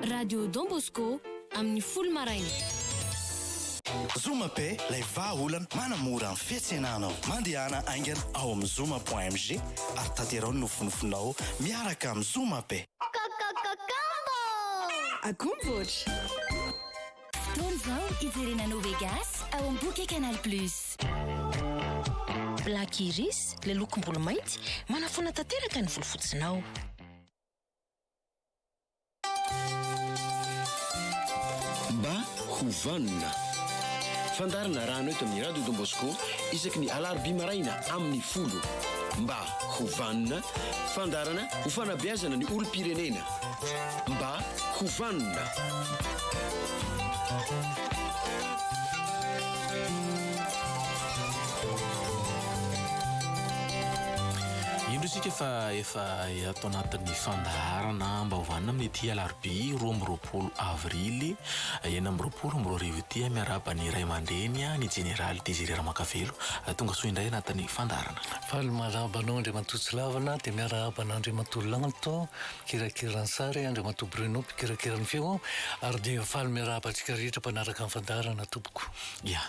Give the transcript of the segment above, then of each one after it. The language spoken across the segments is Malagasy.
Radio Don Bosco amin'ny folo maraina. Zoma Pay, ilay vahaolana manamora ny fiantsenanao. Mandehana haingana ao amin'ny zoma point mg ary tanteraho ny nofinofinao miaraka amin'ny Zoma Pay. Kokokokombo! Akombotra! Fotoana izao hijerena Novegas ao amin'ny Bouquet Canal Plus. Black Iris, ilay lokom-bolo mainty, manafoana tanteraka ny volo fotsinao. Mba ho vanona. Fandaharana arahana eto amin'ny Radio Don Bosco isaky ny alarobia maraina amin'ny folo. Mba ho vanona, fandaharana ho fanabeazana ny olom-pirenena. Mba ho vanona. Indro isika fa efa ato anatin'ny fandaharana mba ho vanona amin'ity alarobia 22 avrily 2026 ity. Miarahaba ny ray aman-dreny, ny jeneraly Désiré Ramakavelo. Tonga soa indray anatin'ny fandaharana. Faly miarahaba anao Andriamatoa Tsilavina dia miarahaba an'Andriamatoa Lanto mpikirakira ny sary, Andriamatoa Bruno mpikirakira ny feo ary dia faly miarahaba antsika rehetra mpanaraka ny fandaharana tompoko. Ya.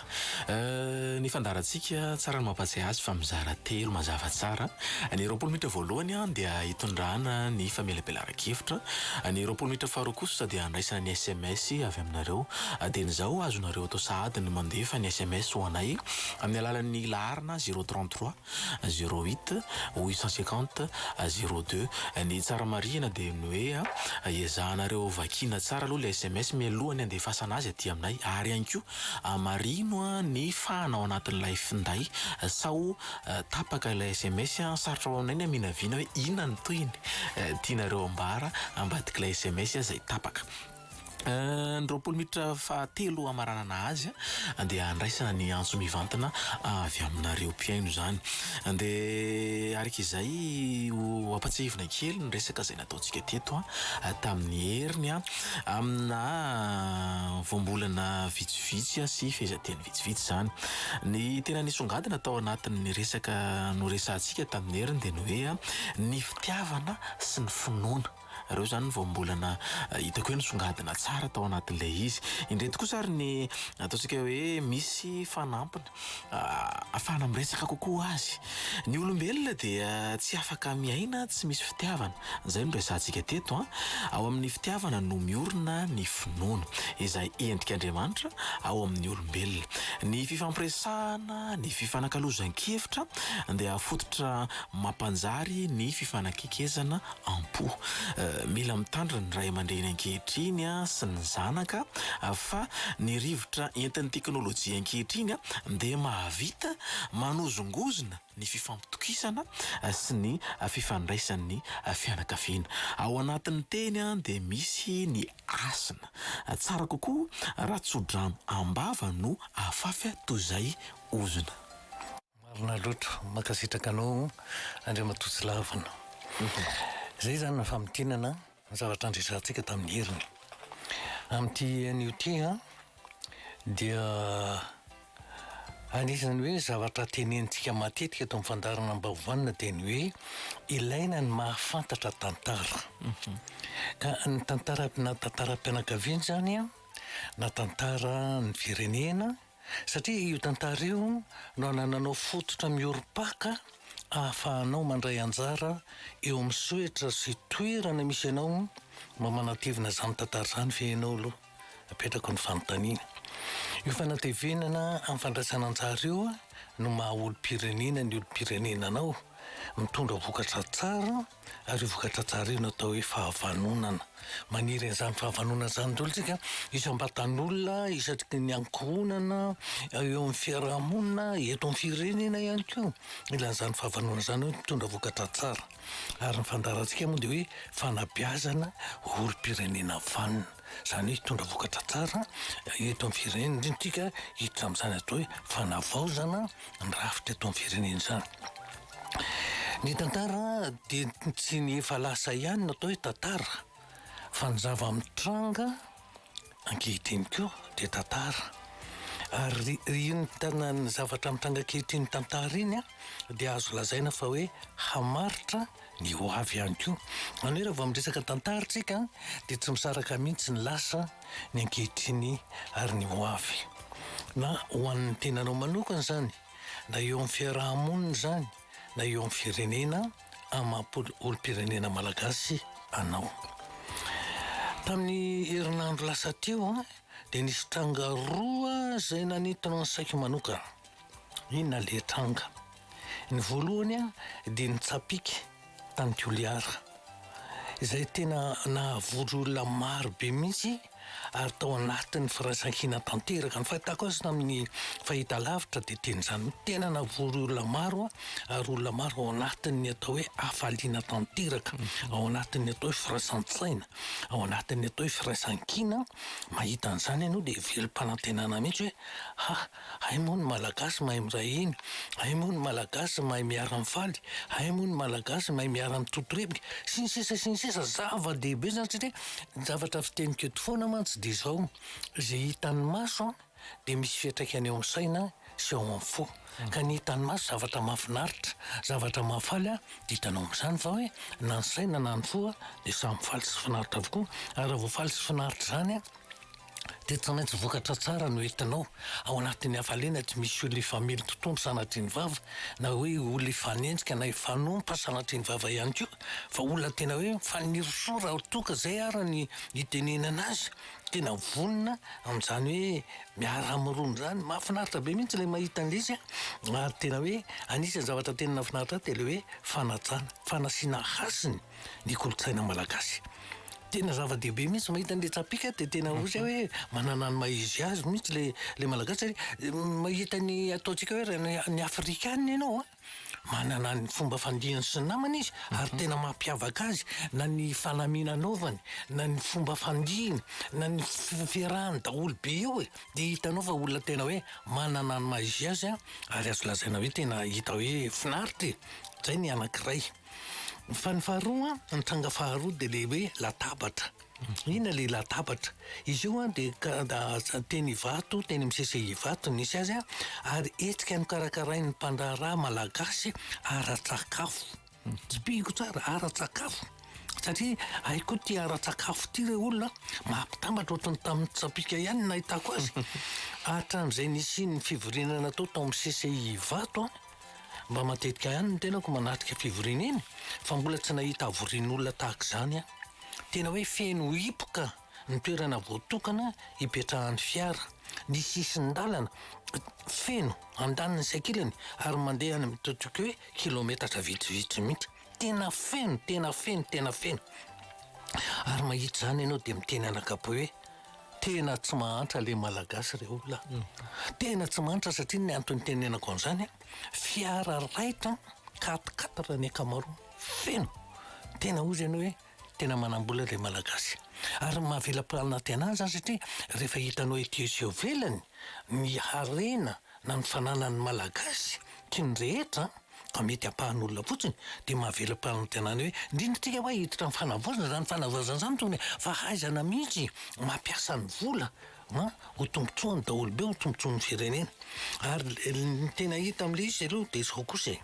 Ny fandaharantsika, tsara ny mampahatsiahy azy fa mizara telo mazava tsara. Ny 20 minitra voalohany dia hitondrana ny famelabelaran-kevitra. Ny 20 minitra faharoa kosa dia handraisana ny sms avy aminareo. Dieny izao, azonareo atao sahady ny mandefa ny sms ho anay amin'ny alalan'ny laharana zéro trente trois zéro huit huit cent cinquante zéro deux. Ny tsara marihina dia ny hoe ezahanareo vakiana tsara aloha ilay sms mialohan'ny handefasana azy aty aminay ary ihany koa amarino ny fahana ao anatin'ilay finday sao tapaka ilay sms, sarotra ho aminay ny haminavina hoe inona ny tohiny tianareo ambara ambadik'ilay sms izay tapaka. Ny 20 minitra fahatelo hamaranana azy dia handraisana ny antso mivantana avy aminareo mpihaino izany. Dia araka izay ho ampatsiahivina kely ny resaka izay nataontsika teto tamin'ny heriny amina voambolana vitsivitsy sy fehezanteny vitsivitsy izany. Ny tena nisongadina tao anatin'ny resaka noresahantsika tamin'ny heriny dia ny hoe ny fitiavana sy ny finoana. Ireo izany ny voambolana hitako hoe nisongadina tsara tao anatin'ilay izy. Indreto kosa ary ny ataontsika hoe misy fanampiny ahafahana miresaka kokoa azy. Ny olombelona dia tsy afaka miaina tsy misy fitiavana. Izay no resahantsika teto an. Ao amin'ny fitiavana no miorina ny finoana, izay endrik'Andriamanitra ao amin'ny olombelona. Ny fifampiresahana, ny fifanakalozan-kevitra dia fototra mampanjary ny fifanakekezana am-po. Mila mitandrina ny ray aman-dreny ankehitriny sy ny zanaka fa ny rivotra entin'ny teknolojia ankehitriny dia mahavita manozongozona ny fifampitokisana sy ny fifandraisan'ny fianakaviana. Ao anatin'ny teny dia misy ny hasina. Tsara kokoa raha tso-drano am-bava no afafy toy izay ozona. Marina loatra, mankasitraka anao Andriamatoa Tsilavina. Izay izany ny famintinana ny zavatra andresantsika tamin'ny heriny. Amin'ity anio ity an, dia anisan'ny hoe zavatra tenenintsika matetika eto amin'ny fandaharana mba ho vanona dia ny hoe ilaina ny mahafantatra tantara. Ka ny tantara na tantaram-pianakaviana izany an, na tantara ny firenena, Satria io tantara io no anananao fototra miorim-paka ahafahanao mandray anjara eo amin'ny soetra sy toerana misy anao mba manatevina izany tantara izany ve ianao aloha? Apetrako ny fanontaniana. Io fanatevenana amin'ny fandraisana anjara io no maha olom-pirenena ny olom-pirenena anao, mitondra vokatra tsara ary io vokatra tsara io no atao hoe fahavanonana. Maniry an'izany fahavanonana izany daholo isika, isam-batan'olona, isaky ny ankohonana, eo amin'ny fiaraha-monina, eto amin'ny firenena ihany koa. Mila an'izany fahavanonana izany hoe mitondra vokatra tsara. Ary ny fandaharantsika moa dia hoe fanabeazana ho olom-pirenena vanona. Izany hoe hitondra vokatra tsara eto amin'ny firenena, indrindra isika hiditra amin'izany atao hoe fanavaozana ny rafitra eto amin'ny firenena izany. Ny tantara dia tsy ny efa lasa ihany no atao hoe tantara fa ny zava-mitranga ankehitriny koa dia tantara. Ary iny tena ny zavatra mitranga ankehitriny tantara iny dia azo lazaina fa hoe hamaritra. ny ho avy ihany koa. Izany hoe raha vao miresaka tantara isika dia tsy misaraka mihitsy ny lasa, ny ankehitriny ary ny ho avy. Na ho an'ny tenanao manokana izany, na eo amin'ny fiaraha-monina izany, na eo amin'ny firenena amin'ny maha olom-pirenena malagasy anao. Tamin'ny herinandro lasa teo dia nisy tranga roa izay nanintona ny saiko manokana. Inona ilay tranga? Ny voalohany dia ny tsapiky tany Toliara, izay tena nahavory olona maro be mihitsy ary tao anatin'ny firaisankina tanteraka. Ny fahitako azy tamin'ny fahitalavitra dia tena izany mihitsy, tena nahavory olona maro ary olona maro ao anatin'ny atao hoe hafaliana tanteraka, ao anatin'ny atao hoe firaisan-tsaina, ao anatin'ny atao hoe firaisankina. Mahita an'izany ianao dia velom-panantenana mihitsy hoe ha! Hay moa ny Malagasy mahay miray hina, hay moa ny Malagasy mahay miara-mifaly, hay moa ny Malagasy mahay miara-mitotorebika, sy ny sisa sy ny sisa. Zava-dehibe izany satria ny zavatra fiteniko eto foana mantsy dia izao, izay hitan'ny maso dia misy fiantraikany eo amin'ny saina sy ao amin'ny fo. Ka ny hitan'ny maso zavatra mahafinaritra, zavatra mahafaly dia hitanao amin'izany fa hoe na ny saina na ny fo dia samy faly sy finaritra avokoa. Ary raha vao faly sy finaritra izany dia tsy maintsy vokatra tsara no entinao. Ao anatin'ny hafaliana tsy misy olona hifamely tontondro sanatria ny vava, na hoe olona hifanenjika na hifanompa sanatria ny vava ihany koa, fa olona tena hoe mifaniry soa raha toa ka izay ara ny itenenana azy, tena vonona amin'izany hoe miara-mirona izany. Mahafinaritra be mihitsy ilay mahita an'ilay izy an, ary tena hoe anisan'ny zavatra tena nahafinaritra ahy dia ilay hoe fanajana, fanasiana hasiny. ny kolontsaina malagasy. Tena zava-dehibe mihitsy mahita an'ilay tsapìka dia tena ohatra hoe manana ny maha izy azy mihitsy ilay ilay malagasy satria mahita ny ataontsika hoe raha ny afrikana ianao an, manana ny fomba fandihany sy ny namany izy ary tena mampiavaka azy na ny fanamiana anaovany na ny fomba fandihiny na ny fiarahany daholo be eo e, dia hitanao fa olona tena hoe manana ny maha izy azy an, ary azo lazaina hoe tena hita hoe finaritra e, izay ny anankiray. Fa ny faharoa, ny tranga faharoa dia ilay hoe latabatra. Inona ilay latabatra? Izy io dia teny Ivato, teny amin'ny CCI Ivato no nisy azy ary hetsika nokarakarain'ny mpandraharaha malagasy ara-tsakafo. Tsipihiko tsara, ara-tsakafo. Satria hay koa ity ara-tsakafo ity re olona, mampitambatra ohatran'ny tamin'ny tsapìka ihany no nahitako azy. Hatramin'izay nisian'ny fivoriana natao tao amin'ny CCI Ivato, Mba matetika ihany ny tenako manatrika fivoriana eny fa mbola tsy nahita havorian'olona tahaka izany aho. Tena hoe feno hipoka ny toerana voatokana hipetrahan'ny fiara, ny sisin-dalana feno andaniny sy ankilany ary mandeha any amin'ny ataontsika hoe kilometatra vitsivitsy mihitsy. Tena feno, tena feno, tena feno. Ary mahita izany ianao dia miteny anakapo hoe Tena tsy mahantra le malagasy re olona a! Tena tsy mahantra satria ny antony itenenako an'izany a, fiara raitra quatre quatre ny ankamaroany, feno! Tena hozy ianao hoe tena manam-bola le malagasy. Ary ny mahavela-panantenana izany satria rehefa hitanao ety sy ivelany ny harena na ny fananan'ny malagasy sy ny rehetra fa mety ampahan'olona fotsiny dia mahavela-panantenana hoe indrindra tsika hoe hiditra amin'ny fanavaozana izany fanavaozana izany tokony fahaizana mihitsy mampiasa ny vola an ho tombotsoan'ny daholobe ho tombotsoan'ny firenena ary ny tena hita amin'ilay izy aloha dia izao kosa e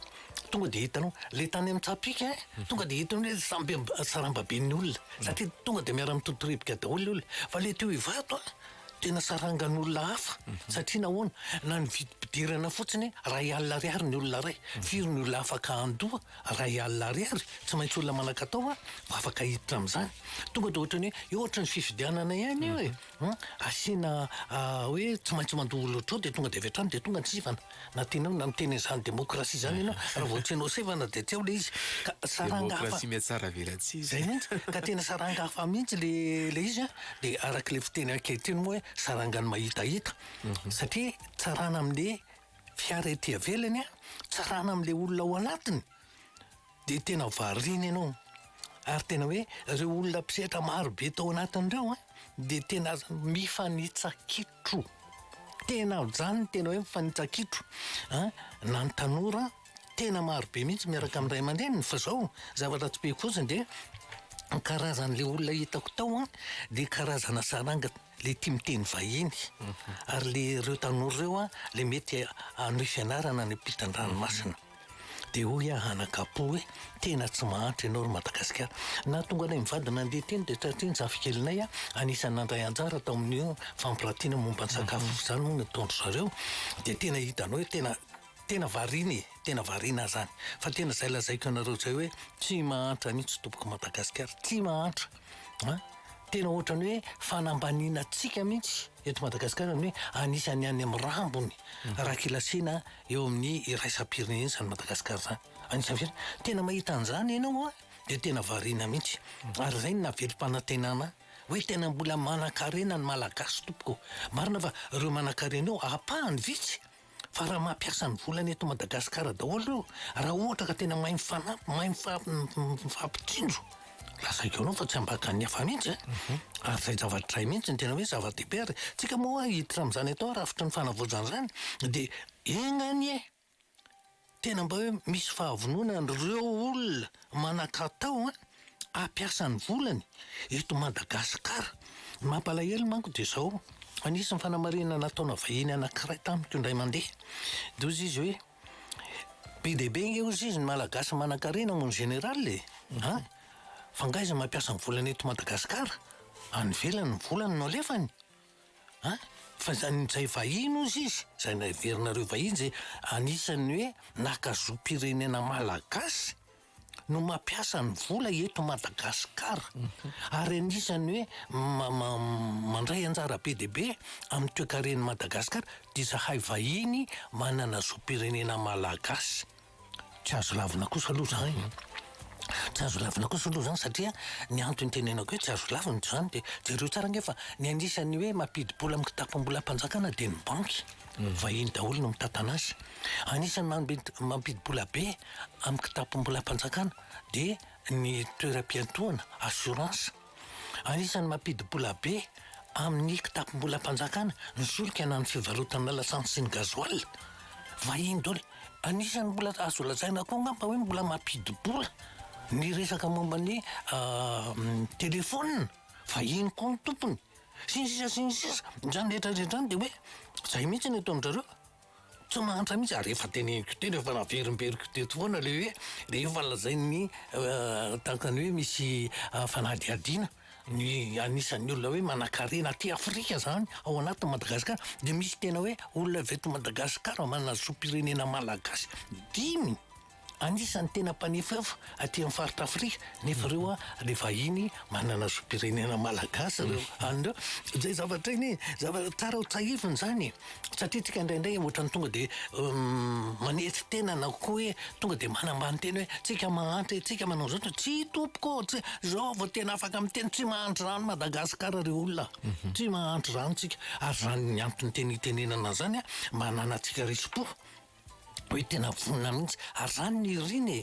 tonga dia hitanao ilay tany amin'ny tsapìka tonga dia hitanao hoe samby sarambaben'ny olona satria tonga dia miara-mitotorebika daholo ilay olona fa ilay teo Ivato an Tena sarangan'olona hafa satria nahoana? Na ny vidim-pidirana fotsiny iray alina ariary ny olona iray, firy ny olona afaka handoa iray alina ariary? Tsy maintsy olona manan-katao vao afaka hiditra amin'izany. Tonga dia ohatran'ny hoe io ohatran'ny fifidianana ihany io e! Asiana hoe tsy maintsy mandoa olona ohatr'izao dia tonga dia avy hatrany dia tonga ny sivana. Na tianao na miteny an'izany demokrasia izany ianao, raha vao tsy ianao sivana dia tsy ao ilay izy. Ka saranga hafa. Demokrasia mihatsara velatsihy. Izay mihitsy. Ka tena saranga hafa mihitsy ilay ilay izy an, dia araka ilay fiteny ankehitriny moa hoe sarangan'ny mahitahita. Satria tsarana amin'ilay fiara ety ivelany an, tsarana amin'ilay olona ao anatiny. Dia tena variana ianao. Ary tena hoe ireo olona mpisehatra maro be tao anatin'ireo an, dia tena mifanitsa-kitro. Tena izany ny tena hoe mifanitsa-kitro an, na ny tanora tena maro be mihitsy miaraka amin'ny ray aman-dreniny fa izao zavatra tsipihiko fotsiny dia ny karazan'ilay olona hitako tao an, dia karazana saranga ilay tia miteny vahiny ary ilay ireo tanora ireo an, ilay mety hanohy fianarana any ampitan-dranomasina. Dia hoy aho anakapo hoe tena tsy mahantra ianao ry Madagasikara. Nahatonga anay mivady nandeha teny dia satria ny zafikelinay anisan'ny nandray anjara tao amin'io fampirantiana momba ny sakafo izany moa nataon-dry zareo dia tena hitanao hoe tena tena variana e, tena variana aho izany. Fa tena izay lazaiko anareo izay hoe tsy mahantra mihitsy tompoko Madagasikara, tsy mahantra an! Tena ohatran'ny hoe fanambaniana antsika mihitsy eto Madagasikara ny hoe anisan'ny any amin'ny rambony raha kilasiana eo amin'ny iraisam-pirenena izany Madagasikara izany. Anisan'ny firenena tena mahita an'izany ianao an, dia tena variana mihitsy. Ary izay no nahavelom-panantenana ahy hoe tena mbola manan-karena ny Malagasy tompoko. Marina fa ireo manan-karena ireo ampahany vitsy fa raha mampiasa ny volany eto Madagasikara daholo ireo, raha ohatra ka tena mahay mifanampy, mahay mifampitsinjo, lazaiko anao fa tsy ambakan'ny hafa mihitsy e! Ary izay zavatra izay mihitsy no tena hoe zava-dehibe ary tsika moa hiditra amin'izany atao rafitry ny fanavaozana izany dia enga anie tena mba hoe misy fahavononana ireo olona manan-katao an, hampiasa ny volany eto Madagasikara. Ny mampalahelo manko dia izao, anisan'ny fanamarihana nataona vahiny anankiray tamiko indray mandeha, dia hozy izy hoe, be dia be ange hozy izy ny Malagasy manankarena mon général e! An! Fa nga izy mampiasa ny volany eto Madagasikara? Any ivelany ny volany no alefany? An! Fa izany izay vahiny hozy izy, izay naheverinareo vahiny izay anisan'ny hoe naka zom-pirenena Malagasy, no mampiasa ny vola eto Madagascar ary anisan'ny hoe mandray anjara be dia be amin'ny toekaren'i Madagascar dia izahay vahiny manana zom-pirenena malagasy. Tsy azo lavina kosa aloha izany e! Tsy azo lavina kosa aloha izany satria ny antony itenenako hoe tsy azo lavina izany dia jereo tsara ange fa ny anisan'ny hoe mampidi-bola amin'ny kitapom-bolam-panjakana dia ny banky. Vahiny daholo no mitantana azy. Anisan'ny mampidi-bola be amin'ny kitapom-bolam-panjakana dia ny toeram-piantohana, assurance. Anisan'ny mampidi-bola be amin'ny kitapom-bolam-panjakana ny solika na ny fivarotana lasantsy sy ny gasoil. Vahiny daholo. Anisan'ny mbola azo lazaina koa angamba hoe mbola mampidi-bola ny resaka momba ny telefaonina. Vahiny koa ny tompony. Sy ny sisa sy ny sisa. Izany rehetra rehetra izany dia hoe izay mihitsy ny ataon-dry zareo. Tsy mahantra mihitsy ary efa teneniko teny, efa naverimberiko teto foana ilay hoe rehefa lazain'ny tahaka ny hoe misy fanadihadiana ny anisan'ny olona hoe manankarena aty Afrika izany ao anatin'i Madagasikara dia misy tena hoe olona avy eto Madagasikara manana zom-pirenena malagasy dimy. Anisan'ny tena mpanefoefo aty amin'ny faritra Afrika nefa ireo a le vahiny manana zom-pirenena malagasy ireo any ireo. Izay zavatra iny e, zavatra tsara ho tsahivina izany e, satria tsika indraindray ohatran'ny tonga de manetry tena na koa hoe tonga de manambany tena hoe tsika mahantra e, tsika manao izao, tsia tompoko ô, tsia, izao vao tena afaka miteny tsy mahantra izany Madagasikara ry olona, tsy mahantra izany tsika, ary izany ny antony tena itenenana an'izany a, mba hananantsika risi-po. hoe tena vonona mihitsy ary zany ny irina e!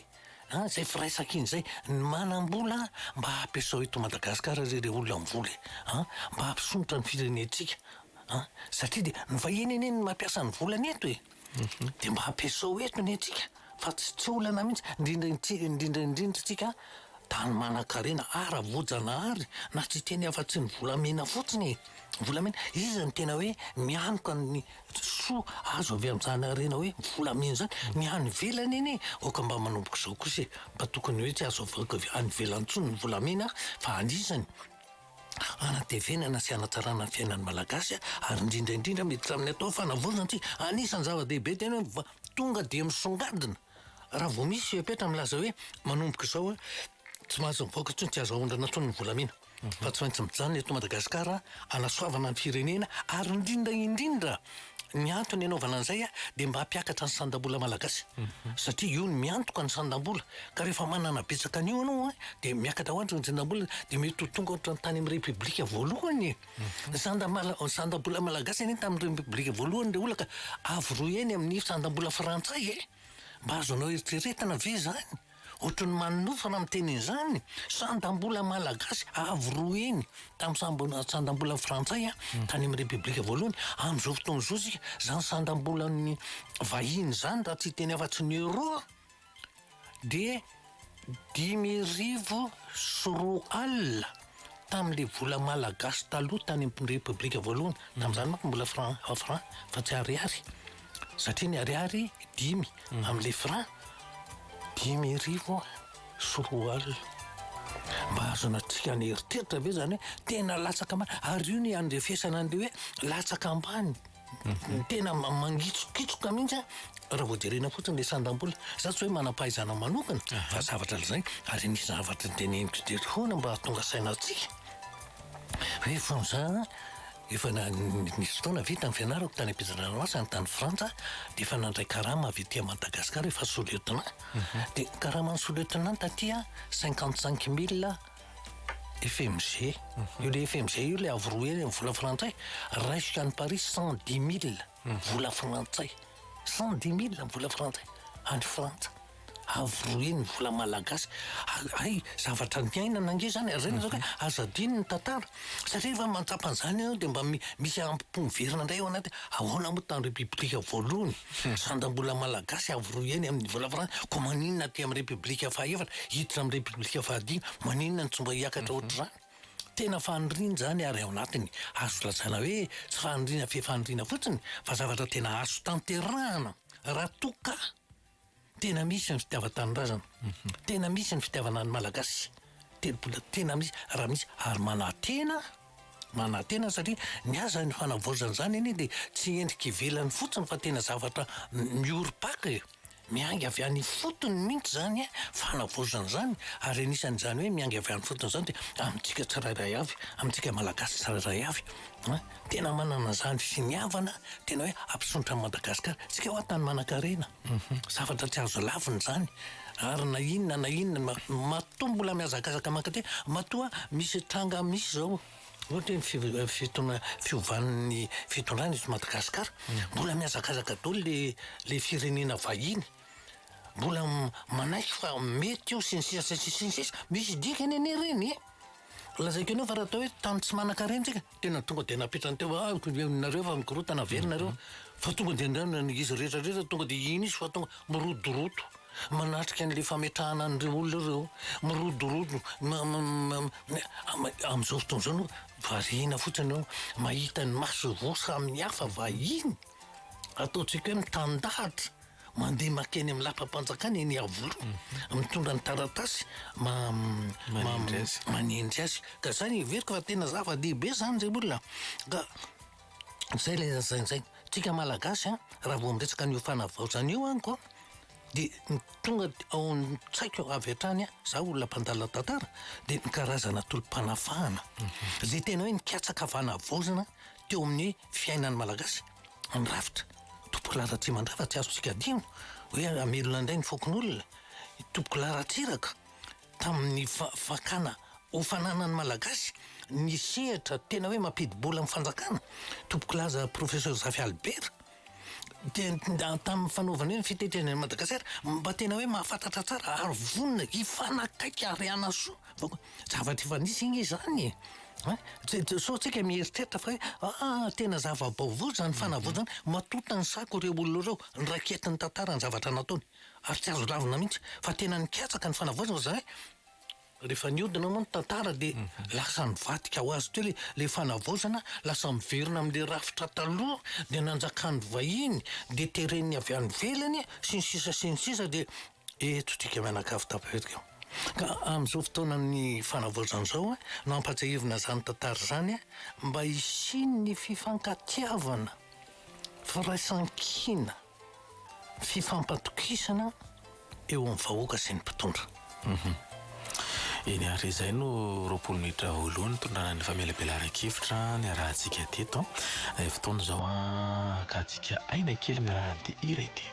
An, zay firaisankina zay, ny manam-bola mba hampiasao eto Madagasikara re re olona mivola e! An, mba hampisondrotra ny firenentsika an, satria dia ny vahiny anie no mampiasa ny volany eto e! Dia mba ampiasao eto ny antsika fa tsy tsy olana mihitsy, indrindra indrindra indrindra tsika tany manankarena ara-boajanahary na tsy hiteny afa-tsy ny volamena fotsiny e! Volamena, iza no tena hoe mianoka ny soa azo avy amin'izany harena hoe volamena izany? Ny any ivelany anie aoka mba manomboka izao kosa e, mba tokony hoe tsy azo avoaka avy any ivelany intsony ny volamena fa anisany hanatevenana sy hanatsarana ny fiainan'ny Malagasy ary indrindra indrindra miditra amin'ny atao fanavaozana isika. Anisan'ny zava-dehibe tena hoe tonga dia misongadina raha vao misy fepetra milaza hoe manomboka izao tsy mahazo mivoaka intsony, tsy azo aondrana intsony ny volamena. fa tsy maintsy mijanona eto Madagasikara hanasoavana ny firenena ary indrindra indrindra ny antony hanaovana an'izay dia mba hampiakatra ny sandam-bola malagasy satria io no miantoka ny sandam-bola ka rehefa manana betsaka an'io ianao dia miakatra ho azy ny sandam-bola dia mety ho tonga ohatran'ny tany amin'ny repoblika voalohany e. Ny sandam-bola malagasy anie tamin'ny repoblika voalohany ry olona ka avo roa heny amin'ny sandam-bola frantsay e. Mba azonao eritreretina ve izany? Ohatran'ny manonofy raha miteny an'izany, sandam-bola malagasy avo roa heny tamin'ny sandam-bola frantsay tany amin'ny repoblika voalohany, amin'izao fotoana izao isika, izany sandam-bolan'ny vahiny izany raha tsy hiteny afa-tsy ny euro dia 2005 tamin'ilay vola malagasy taloha tany amin'ny repoblika voalohany, tamin'izany manko mbola franc franc fa tsy ariary, satria ny ariary dimy amin'ilay franc. 2005. Mba azontsika ny eritreritra ve zany hoe tena latsaka ambany? Ary io ny andrefesana an'le hoe latsaka ambany. Tena mangitsokitsoka mihitsy an, raha vao jerena fotsiny le sandam-bola. Za tsy hoe manam-pahaizana manokana fa zavatra lazaina ary nisy zavatra noteneniko teto foana mba hahatonga saina antsika hoe fony za efa nisy fotoana vita ny fianarako tany am-pitandranomasina tany Frantsa dia efa nandray karama avy aty Madagasikara efa sous-lieutenant. Dia karaman'ny sous-lieutenant taty an 55 000 FMG. Io le FMG io le avo roa heny amin'ny vola frantsay. Raisiko any Paris 110 000 vola frantsay. 110 000 vola frantsay any Frantsa. Avo roa heny ny vola malagasy. Hay zavatra niainana ange zany. Ary zay no lazaiko hoe aza adino ny tantara. Satria rehefa mahatsapa an'izany ianao dia mba misy ampo miverina indray ao anaty. Ahoana moa tamin'ny Repoblika voalohany? Sandam-bola malagasy avo roa heny amin'ny vola frantsay. Koa maninona aty amin'ny Repoblika fahaefatra, hiditra amin'ny Repoblika fahadimy, maninona no tsy mba hiakatra ohatr'izany? Tena faniriana izany ary ao anatiny azo lazaina hoe tsy faniriana fe faniriana fotsiny fa zavatra tena azo tanterahana raha toa ka tena misy ny fitiavan-tanindrazana, tena misy ny fitiavana ny Malagasy, telopolo tena misy raha misy ary manantena, manantena satria ny ahy izany fanavaozana izany anie dia tsy endrika ivelany fotsiny fa tena zavatra miorim-paka e, miainga avy any ifotony mihitsy izany fanavaozana izany ary anisan'izany hoe miainga avy any ifotony izany dia amintsika tsirairay avy, amintsika Malagasy tsirairay avy. An! Tena manana an'izany finiavana tena hoe hampisondrotra an'i Madagasikara. Tsika hoa tany manankarena. Zavatra tsy azo lavina izany. Ary na inona na inona, matoa mbola mihazakazaka mankaty, matoa misy tranga misy izao, ohatra hoe ny fitona- fiovan'ny fitondrana eto Madagasikara, mbola mihazakazaka daholo le le firenena vahiny. Mbola manaiky fa mety io sy ny sisa sy ny sisa sy ny sisa. Misy dikany anie ireny e! Lazaiko anao fa raha atao hoe tany tsy manan-karena tsika, tena tonga dia napetrany teo, ah nareo fa mikorontana very nareo, fa tonga dia ndray ny izy rehetra rehetra tonga dia iny izy fa tonga mirodorodo manatrika an'ilay fametrahana an'ireo olona ireo, mirodorodo amin'izao fotoana izao no variana fotsiny eo mahita ny masoivoho samihafa vahiny, ataontsika hoe mitandahatra. Mandeha mankeny amin'ny lapam-panjakana eny Iavoloha, mitondra ny taratasy manendry azy. Ka izany heveriko fa tena zava-dehibe izany ry olona. Ka izay ilay lazaina izay. Tsika Malagasy an, raha vao miresaka an'io fanavaozana io amiko an, dia ny tonga ao an-tsaiko avy hatrany an, izaho olona mpandalina tantara, dia ny karazana tolom-panafahana. Izay tena hoe nikatsaka fanavaozana teo amin'ny fiainan'ny Malagasy. Ny rafitra. Tompokolahy Ratsimandrava tsy azontsika adino hoe hamelona indray ny fokonolona i Tompokolahy Ratsiraka tamin'ny fakana ho fananan'ny Malagasy ny sehatra tena hoe mampidi-bola amin'ny fanjakana, Tompokolahy Professeur Zafy Albert dia tamin'ny fanaovana hoe ny fitetezana an'i Madagasikara mba tena hoe mahafantatra tsara ary vonona hifanakaiky ary hanasoa Zavatra efa nisy ange izany e! Sao tsika mieritreritra fa hoe ah tena zava-baovao izany fanavaozana izany, matoa tanisako ireo olona ireo, noraiketin'ny tantara ny zavatra nataony, ary tsy azo lavina mihitsy fa tena nikatsaka ny fanavaozana izany hoe rehefa nihodina moa ny tantara dia lasa nivadika ho azy teo ilay fanavaozana, lasa miverina amin'ilay rafitra taloha, dia nanjakan'ny vahiny, dia teren'ny avy any ivelany, sy ny sisa sy ny sisa dia Eto tsika mianakavy tafavetsika. Ka amin'izao fotoanan'ny fanavaozana izao no ampatsiahivina izany tantara izany mba hisian'ny fifankatiavana, firaisankina, fifampatokisana eo amin'ny vahoaka sy ny mpitondra. Eny ary, izay no 20 minitra voalohany nitondrana ny famelabelaran-kevitra niarahantsika teto. Fotoana izao hakantsika aina kely miarahana amin'ity hira ity.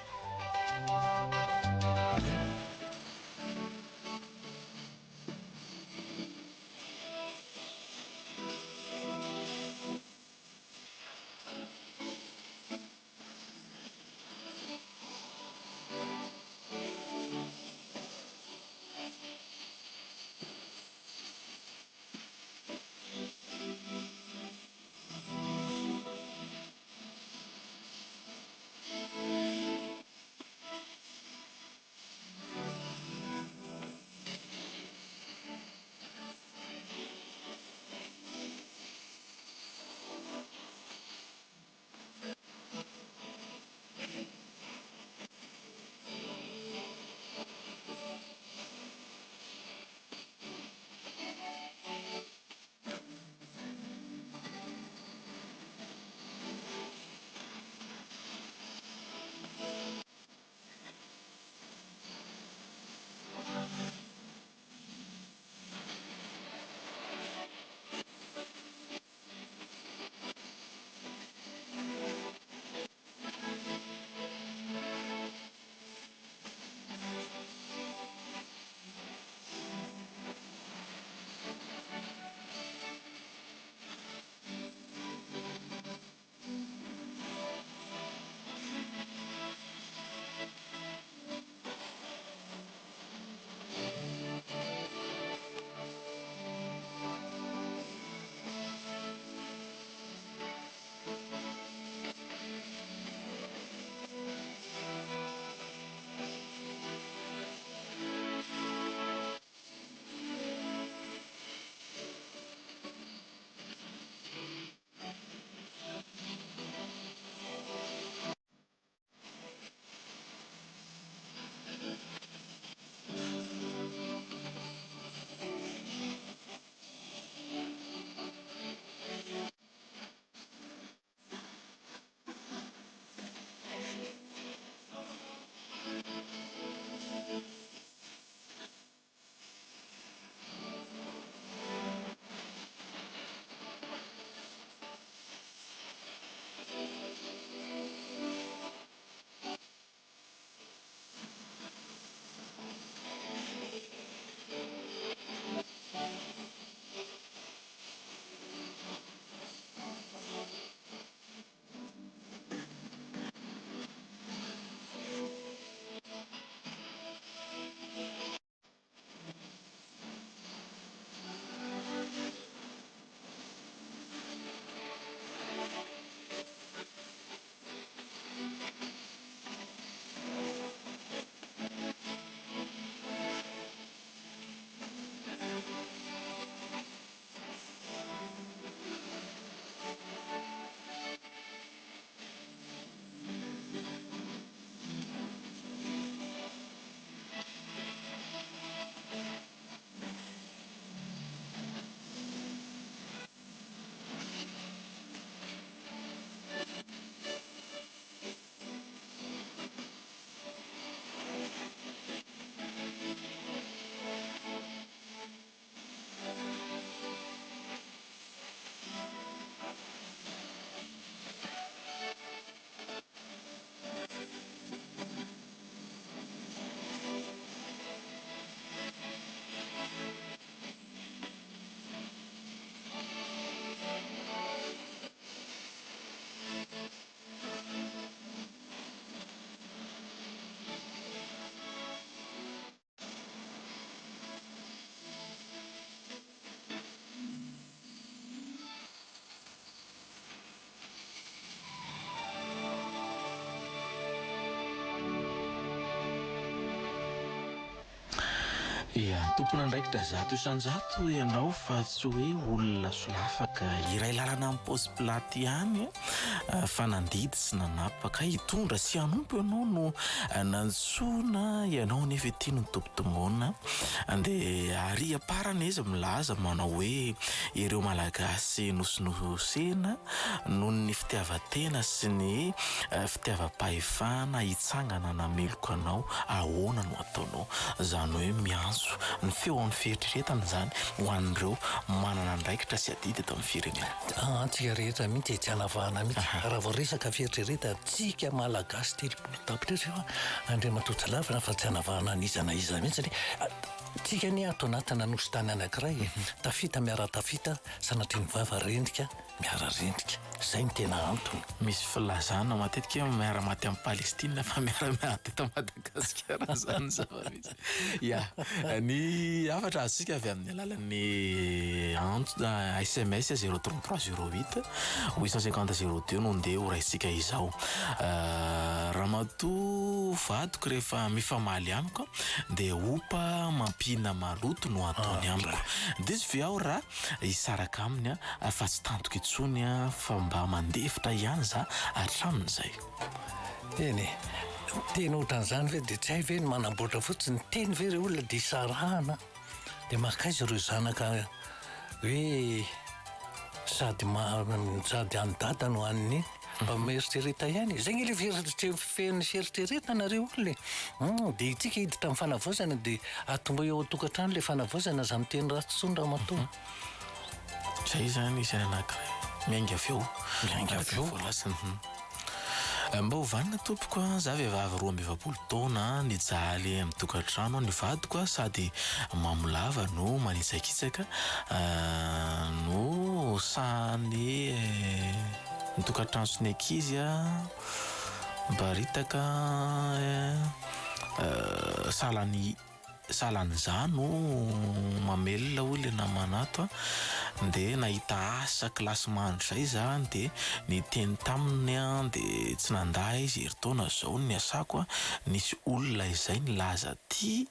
Tompon'andraikitra 100% ianao fa tsy hoe olona solafaka iray lalana amin'ny paosy pilaty ihany fa nandidy sy nanapaka hitondra sy hanompo ianao no nantsoina ianao nefa ity no tompotomoana dia ary am-parany izy milaza manao hoe ireo Malagasy nosinohosena noho ny fitiavan-tena sy ny fitiavam-pahefana hitsangana hanameloka anao ahoana no ataonao? Izany hoe miantso ny feon'ny fieritreretana izany ho an'ireo manana andraikitra sy adidy eto amin'ny firenena. Antsika rehetra mihitsy e, tsy anavahana mihitsy. Raha vao resaka fieritreretana, tsika Malagasy 30 tapitrisa io Andriamatoa Tsilavina fa tsy anavahana an'iza na iza mihitsy anie. Tsika anie ato anatina nosy tany anankiray e, tafita miara-tafita, sanatria ny vava rendrika miara-rendrika. Izay no tena antony. Misy filazana matetika hoe miara-maty amin'i Palestine fa miara-miady eto Madagasikara izany ny zava-misy. Ya, ny hafatra azontsika avy amin'ny alalan'ny antso SMS 033 08 850 02 no ndeha ho raisintsika izao. Ramatoa vadiko rehefa mifamaly amiko dia opa mampihina maloto no ataony amiko. Diso ve aho raha hisaraka aminy fa tsy tantiko intsony fa mba mandefitra ihany za hatramin'izay. Eny e, teny ohatran'izany ve dia tsy hay ve ny manamboatra fotsiny, teny ve re olona dia hisarahana dia mankaiza ireo zanaka hoe sady sady an'i dada no an'i neny. Mba mieritrereta ihany e. Zay nge le feno fieritreretana re olona e. Hum, dia itsika hiditra amin'ny fanavaozana dia atombohy ao an-tokantrano le fanavaozana, aza miteny ratsy intsony ramatoa. Zay izany isany anankiray. Miainga avy eo. Miainga avy eo. Voalaza. Mba ho vanona tompoko a, za vehivavy 42 taona, nijaly amin'ny tokantrano, ny vadiko a sady mamo lava no manitsakitsaka no sahany Ny tokantrano sy ny ankizy miparitaka sahala ny sahala an'izaho no mamelona hoy ilay namana ato an, dia nahita asa kilasy mandry izay izaho an, dia niteny taminy aho dia tsy nandà izy, herintaona izao no niasako an, nisy olona izay nilaza tia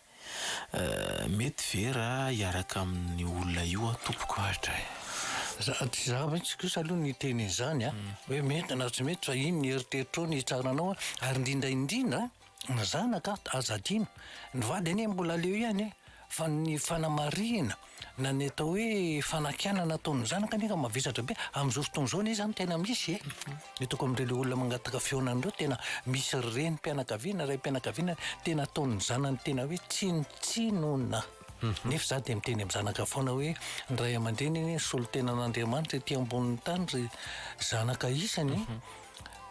Mety ve raha hiaraka amin'io olona io aho tompoko? Ohatra e. Za, tsy za mihitsy kosa aloha no hiteny an'izany an, hoe mety na tsy mety fa iny ny eritreritrao no hitsaranao an, ary indrindra indrindra ny zanaka aza adino, ny vady anie mbola aleo ihany e, fa ny fanamarihina na ny atao hoe fanakianana ataon'ny zanaka anie ka mavesatra be, amin'izao fotoana izao anie izany tena misy e, hitako amin'ireo olona mangataka fihaonana ireo tena misy renim-pianakaviana, raim-pianakaviana tena ataon'ny zanany tena hoe tsinontsinona, nefa izaho dia miteny amin'ny zanaka foana hoe ny ray aman-dreny anie solontenan'Andriamanitra ety ambonin'ny tany ry zanaka isany e.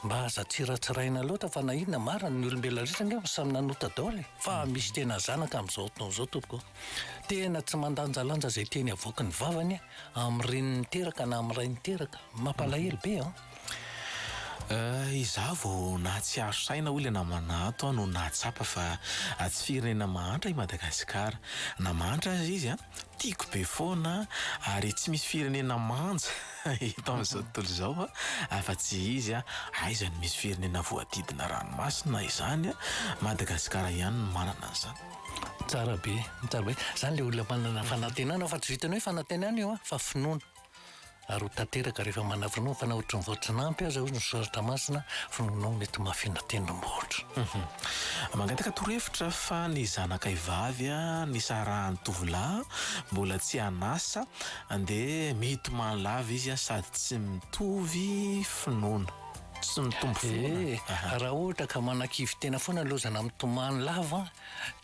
Mba aza tsiratsiraina loatra fa na inona marina ny olombelona rehetra ange samy nanota daholo e! Fa misy tena zanaka amin'izao fotoana izao tompoko tena tsy mandanjalanja izay teny avoaky ny vavany amin'ny reny niteraka na amin'ny ray niteraka! Mampalahelo be an! Izaho vao nahatsiaro saina hoy ilay namana ato no nahatsapa fa tsy firenena mahantra i Madagasikara. Na mahantra aza izy an, tiako be foana ary tsy misy firenena manja eto amin'izao tontolo izao afa-tsy izy. Aiza no misy firenena voadidina ranomasina izany? Madagasikara ihany no manana an'izany. Tsara be, tsara be. Izany ilay olona manana fanantenana fa tsy vitan'ny hoe fanantenana io fa finoana. Ary ho tanteraka rehefa manana finoana fa na ohatry ny vao tsy nampy aza hoy ny soratra masina, finoanao mety mafy na tendrombohitra. Mangataka torohevitra fa ny zanakay vavy nisarahan'ny tovolahy mbola tsy an'asa dia mitomany lava izy sady tsy mitovy finoana, tsy mitombo finoana. Eh, raha ohatra ka manakivy tena foana lozana mitomany lava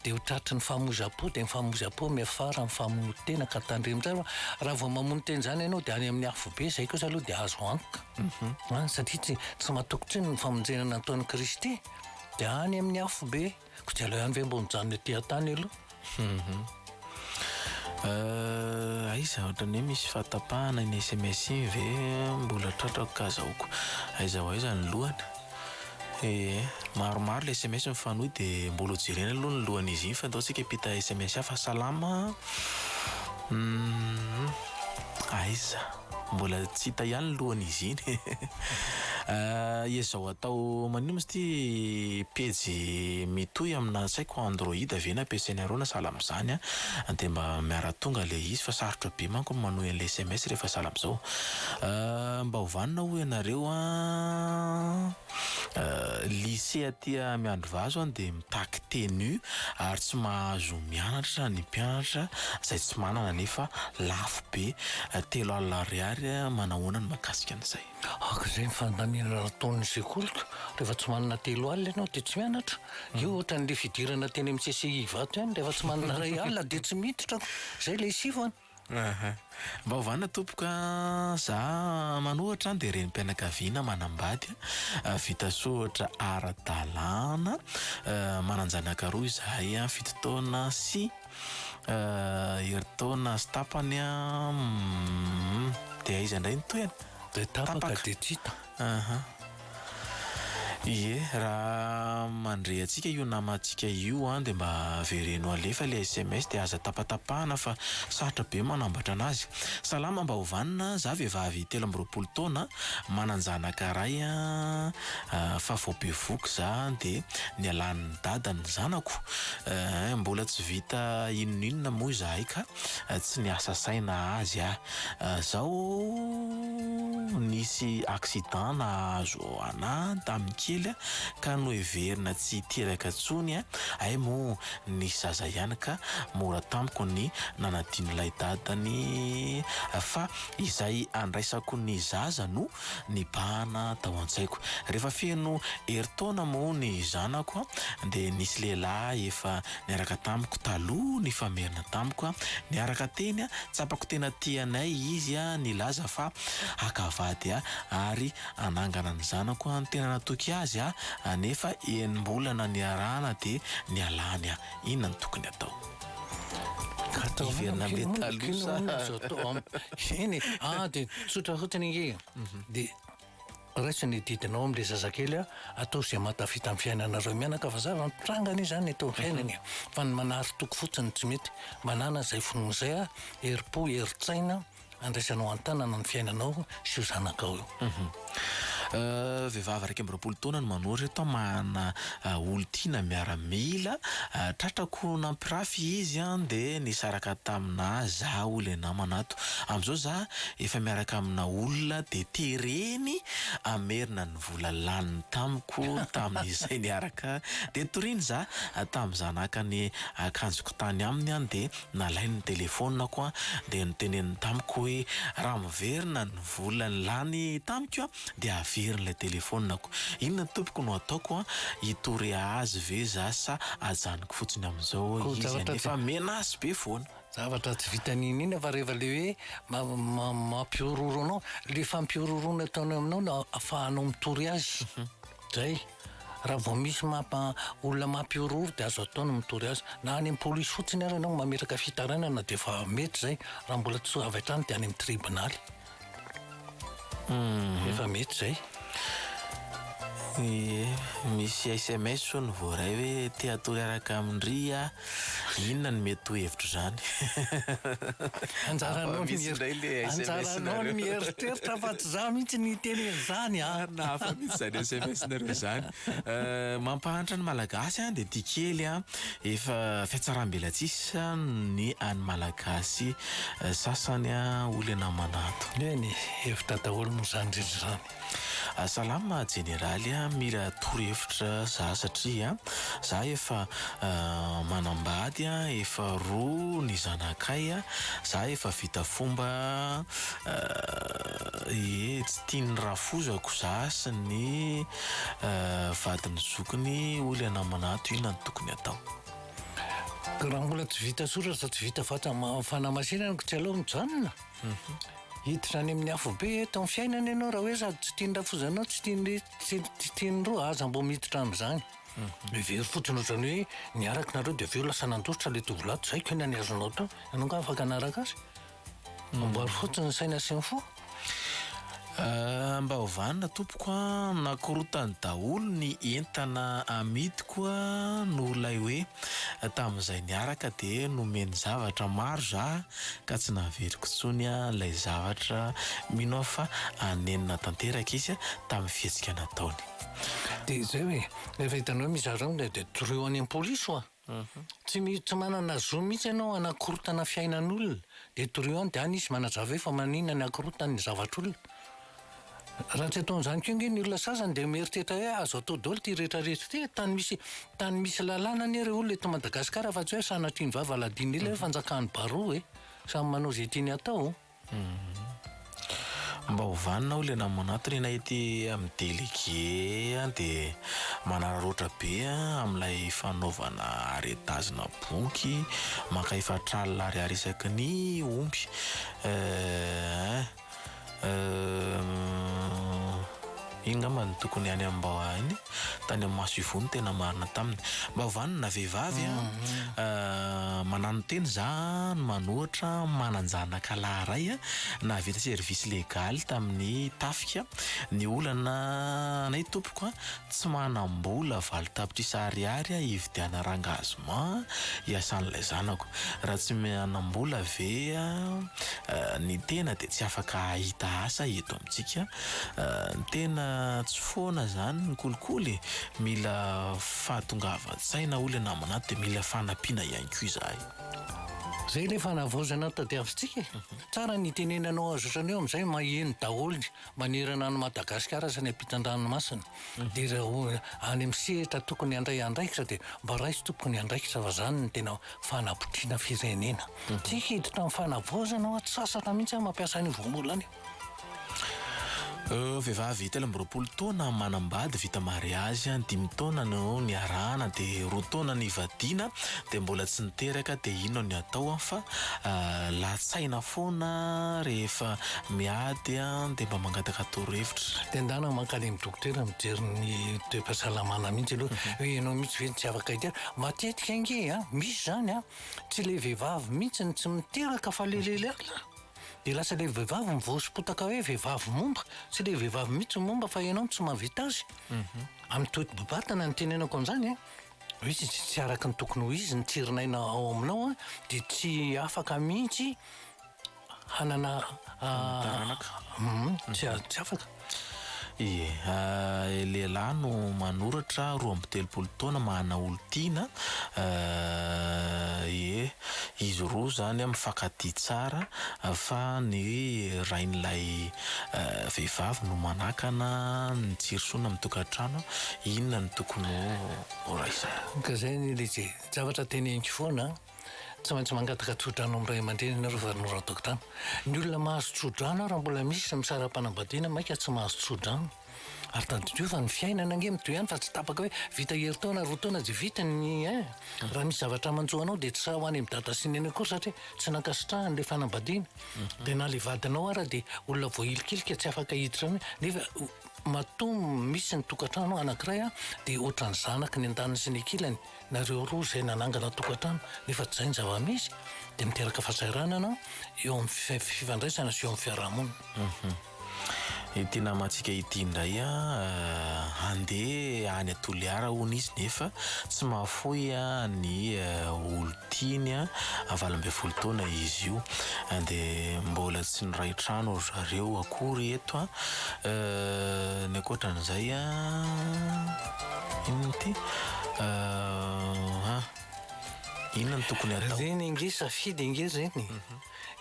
dia ho tratry ny famoizam-po dia ny famoizam-po miafara amin'ny famonoan-tena ka tandremo tsara fa raha vao mamono tena izany ianao dia any amin'ny afobe izay kosa aloha dia azo antoka an, satria tsy tsy matoky intsony ny famonjena nataon'i Kristy dia any amin'ny afobe, koa tsy aleo ihany ve mba mijanona ety an-tany aloha. Aiza ohatran'ny hoe misy fahatapahana iny sms iny ve mbola tratrako ka azahoako aiza ho aiza ny lohany? Ee, maromaro ilay sms mifanohy dia mbola ho jerena aloha ny lohan'izy iny fa ndao tsika hiampita sms hafa. Salama, humm, aiza? Mbola tsy hita ihany ny lohan'izy iny. Ezao atao maninona moa izy ity pejy mitohy amina tsy haiko android ve no ampiasainareo na sahala amin'izany an, dia mba miara-tonga ilay izy fa sarotra be manko ny manohy an'ilay sms rehefa sahala amin'izao. Mba ho vanona hoy ianareo an. Lycée aty Miandrivazo an dia mitaky tenue ary tsy mahazo mianatra ny mpianatra izay tsy manana nefa lafo be, 3000 ariary, manahoana ny mahakasika an'izay? Araka izay ny fandaminana nataon'ny sekoliko, rehefa tsy manana 30 ianao dia tsy mianatra. Io ohatran'ilay fidirana teny amin'ny CCI Ivato ihany, rehefa tsy manana 1000 dia tsy miditra, izay ilay sivana. Aha. Mba ovana tompoko a, za manohatra an dia renim-pianakaviana manambady a, vita soratra ara-dalàna, manan-janaka roa izahay a, fito taona sy herintaona sy tapany a, dia aiza indray ny tohiny? Dia tapaka dia tsy hita. Aha. Ie, raha mandre antsika io namantsika io an, dia mba avereno alefa ilay sms dia aza tapatapahana fa sarotra be manambatra anazy. Salama mba ho vanona, za vehivavy 23 taona, manan-janaka iray an, fa vao bevohoka za dia nialan'ny dada ny zanako, eh, mbola tsy vita inon'inona moa izahay ka tsy niasa saina azy aho. Zao nisy accident nahazo anah tamin'ny kely ka noheverina tsy hiteraka tsony ay moa nisy zaza ihany ka mora tamiko ny nanadino ilay dadany fa izay andraisako ny zaza no nibahana tao an-tsaiko. Rehefa feno herintaona moa ny zanako dia nisy lehilahy efa niaraka tamiko taloha nifamerina tamiko, niaraka teny, tsapako tena tia anay izy nilaza fa haka vady ahy ary hanangana ny zanako, tena natoky azy aho nefa enim-bolana niarahana dia nialany aho, inona no tokony atao? Hiverina amin'ilay taloha sa? Eny e, ah dia tsotra fotsiny ange e, dia Raiso ny didinao amin'ilay zazakely a, ataovy izay mahatafita ny fiainanareo mianaka fa zava-mitranga anie izany eto amin'ny fiainana e, fa ny manary toky fotsiny tsy mety, manàna izay finoana izay a, herim-po, herin-tsaina andraisanao an-tanana ny fiainanao sy io zanakao io. Vehivavy 21 taona no manoratra eto manana olon-tiana miaramila, tratrako nampirafy izy an dia nisaraka taminà za hoy ilay namana ato, amin'izao za Efa miaraka amina olona dia tereny hamerina ny vola laniny tamiko tamin'izay niaraka dia toriany za tamin'iza naka ny akanjoko tany aminy an dia nalainy ny telephone-ko an dia noteneniny tamiko hoe raha miverina ny vola lany tamiko an dia averiny ilay telephone-ko. Inona tompoko no ataoko an hitory azy ve za sa ajanoko fotsiny amin'izao izy anefa menace be foana. Zavatra tsy vita n'inon'inona fa rehefa le hoe mampihorohoro anao, le fampihorohoroana ataony aminao no afahanao mitory azy. Zay. Raha vao misy mampa, olona mampihorohoro dia azo atao ny mitory azy. Na any amin'ny polisy fotsiny ary ianao mametraka fitarainana dia efa mety zay. Raha mbola tsy avy hatrany dia any amin'ny tribonaly. Efa mety zay. Ie, misy sms hono voaray hoe te hatory hiaraka amin-dry aho, inona no mety ho hevitr'izany? Anjaranao ny mier- anjaranao ny mieritreritra fa tsy za mihitsy no hiteny an'izany an! Hafa mihitsy izany sms-nareo izany. Mampahantra ny Malagasy an, dia tia kely an, efa fihatsaram-belatsihy sisa ny an'ny Malagasy sasany an, hoy ilay namana ato. Eny e, hevitra daholo moa izany rehetra izany. Salama jeneraly a, mila torohevitra za satria za efa manambady a, efa roa ny zanakay a, za efa vita fomba Ie, tsy tian'ny rafozako za sy ny vadin'ny zokiny hoy ilay namana ato, inona no tokony atao? Ka raha mbola tsy vita soratra, tsy vita fanamasinana ko tsy aleo mijanona. Hiditra any amin'ny afobe eto amin'ny fiainana ianao raha hoe sady tsy tian'ny rafozanao, tsy tian'ny tsy tian'ny roa, aza mbo miditra amin'izany. Hevero fotsiny ohatran'ny hoe niaraka nareo dia avy eo lasa nandositra ilay tovolahy, tsy haiko inona ny azonao atao, ianao angaha afaka hanaraka azy? Amboary fotsiny ny saina sy ny fo. Mba ho vanona tompoko a, nakorotany daholo ny entana amidiko a, noho ilay hoe tamin'izay niaraka dia nomeny zavatra maro za ka tsy naveriko intsony ilay zavatra, mino aho fa hanenina tanteraka izy tamin'ny fihetsika nataony. Dia izay hoe, rehefa hitanao hoe misy zavatra dia torio any amin'ny polisy hoa. Tsy mi, tsy manana zo mihitsy ianao hanakorontana fiainan'olona. Dia torio any dia any izy manazava hoe fa maninona ny hakorotany ny zavatr'olona. Raha tsy ataon'izany koa ange ny olona sasany dia mieritreritra hoe azo atao daholo ity rehetra rehetra ity e. Tany misy, tany misy lalàna anie ireo olona eto Madagasikara fa tsy hoe sanatria ny vava ladin'ny ela hoe fanjakan'ny baroa e. Samy manao izay tiany atao. Mba ho vanona hoy ilay namana ato, ny anay ety amin'ny délégué dia manararaotra be amin'ilay fanaovana aretazina boky, maka efatr'alina ariary isaky ny omby eh. Iny ngamba no tokony any amba iny tany amin'ny masoivoho no tena marina taminy. Mba vanona vehivavy a, mananotena za no manohatra manan-janaka lahy iray nahavita service legal tamin'ny tafika, ny olana anay tompoko a, tsy manam-bola 8 tapitrisa ariary hividianana rengagement hiasan'ilay zanako, raha tsy manam-bola ve ny tena dia tsy afaka hahita asa eto amintsika. Ny tena tsy foana izany ny kolikoly e! Mila fahatongavan-tsaina hoy ilay namana ato dia mila fanampiana ihany koa izahay. Zay ilay fanavaozana tadiavintsika e! Tsara ny hitenenanao azy ohatran'io amin'izay maheno daholo manerana an'i Madagasikara sy any ampitan-dranomasina. Dia raha any amin'ny sehatra tokony handray andraikitra dia mba raiso tompoko ny andraikitra fa zany no tena fanapotriana firenena. Tsy hiditra amin'ny fanavaozana aho, tsy sasatra mihitsy aho mampiasa an'io voambolana io. Vehivavy 23 taona manambady vita mariazy, dimy taona no niarahana dia roa taona nivadiana dia mbola tsy niteraka dia inona no atao fa latsaina foana rehefa miady dia mba mangataka torohevitra. Dia ndana mankany amin'ny dokotera mijery ny toe-pahasalamana mihitsy aloha hoe ianao mihitsy ve no tsy afaka hiteraka. Matetika ange an, misy izany an, tsy ilay vehivavy mihitsy no tsy miteraka fa ilay lehilahy. Dia lasa ilay vehivavy mivoasipotaka hoe vehivavy momba, tsy ilay vehivavy mihitsy no momba fa ianao no tsy mahavita azy. Amin'ny toe-batana no itenenako an'izany an, hoe tsy tsy araka ny tokony ho izy ny tsirin'aina ao aminao an, dia tsy afaka mihitsy hanana Taranaka. Tsy tsy afaka. Ie, lehilahy no manoratra, 32 taona, manana olon-tiana, ie, izy roa izany mifankatia tsara fa ny rain'ilay vehivavy no manakana ny tsirosoana amin'ny tokantrano, inona no tokony ho raisina? Ka zay anie le izy e, zavatra teneniko foana an, tsy maintsy mangataka tsodrano amin'ny ray aman-dreny ianareo vao hanora-tokantrano. Ny olona mahazo tsodrano ary mbola misy ny misara-panambadiana mainka tsy mahazo tsodrano. Ary tadidio fa ny fiainana ange mitohy ihany fa tsy tapaka hoe vita herintaona, roa taona dia vita ny ein. Raha misy zavatra manjo anao dia tsy sahy ho any amin'i dada sy neny akory satria tsy nankasitrahany ilay fanambadiana. Dia na ilay vadinao ara dia olona voahilikilika tsy afaka hiditra aminy nefa matoa misy ny tokantrano anankiray dia ohatran'ny zanaky ny andaniny sy ny ankilany. Nareo roa izay nanangana tokantrano nefa tsy izay ny zava-misy dia miteraka fahasahiranana eo amin'ny fifandraisana sy eo amin'ny fiarahamonina. Ity namantsika ity indray handeha any Toliara hono izy nefa tsy mahafoy ny olon-tiany, 18 taona izy io, dia mbola tsy niray trano ry zareo akory eto. Ny ankoatran'izay. Inona ity? Ah, inona no tokony hatao? Ireny ange safidy ange ireny e.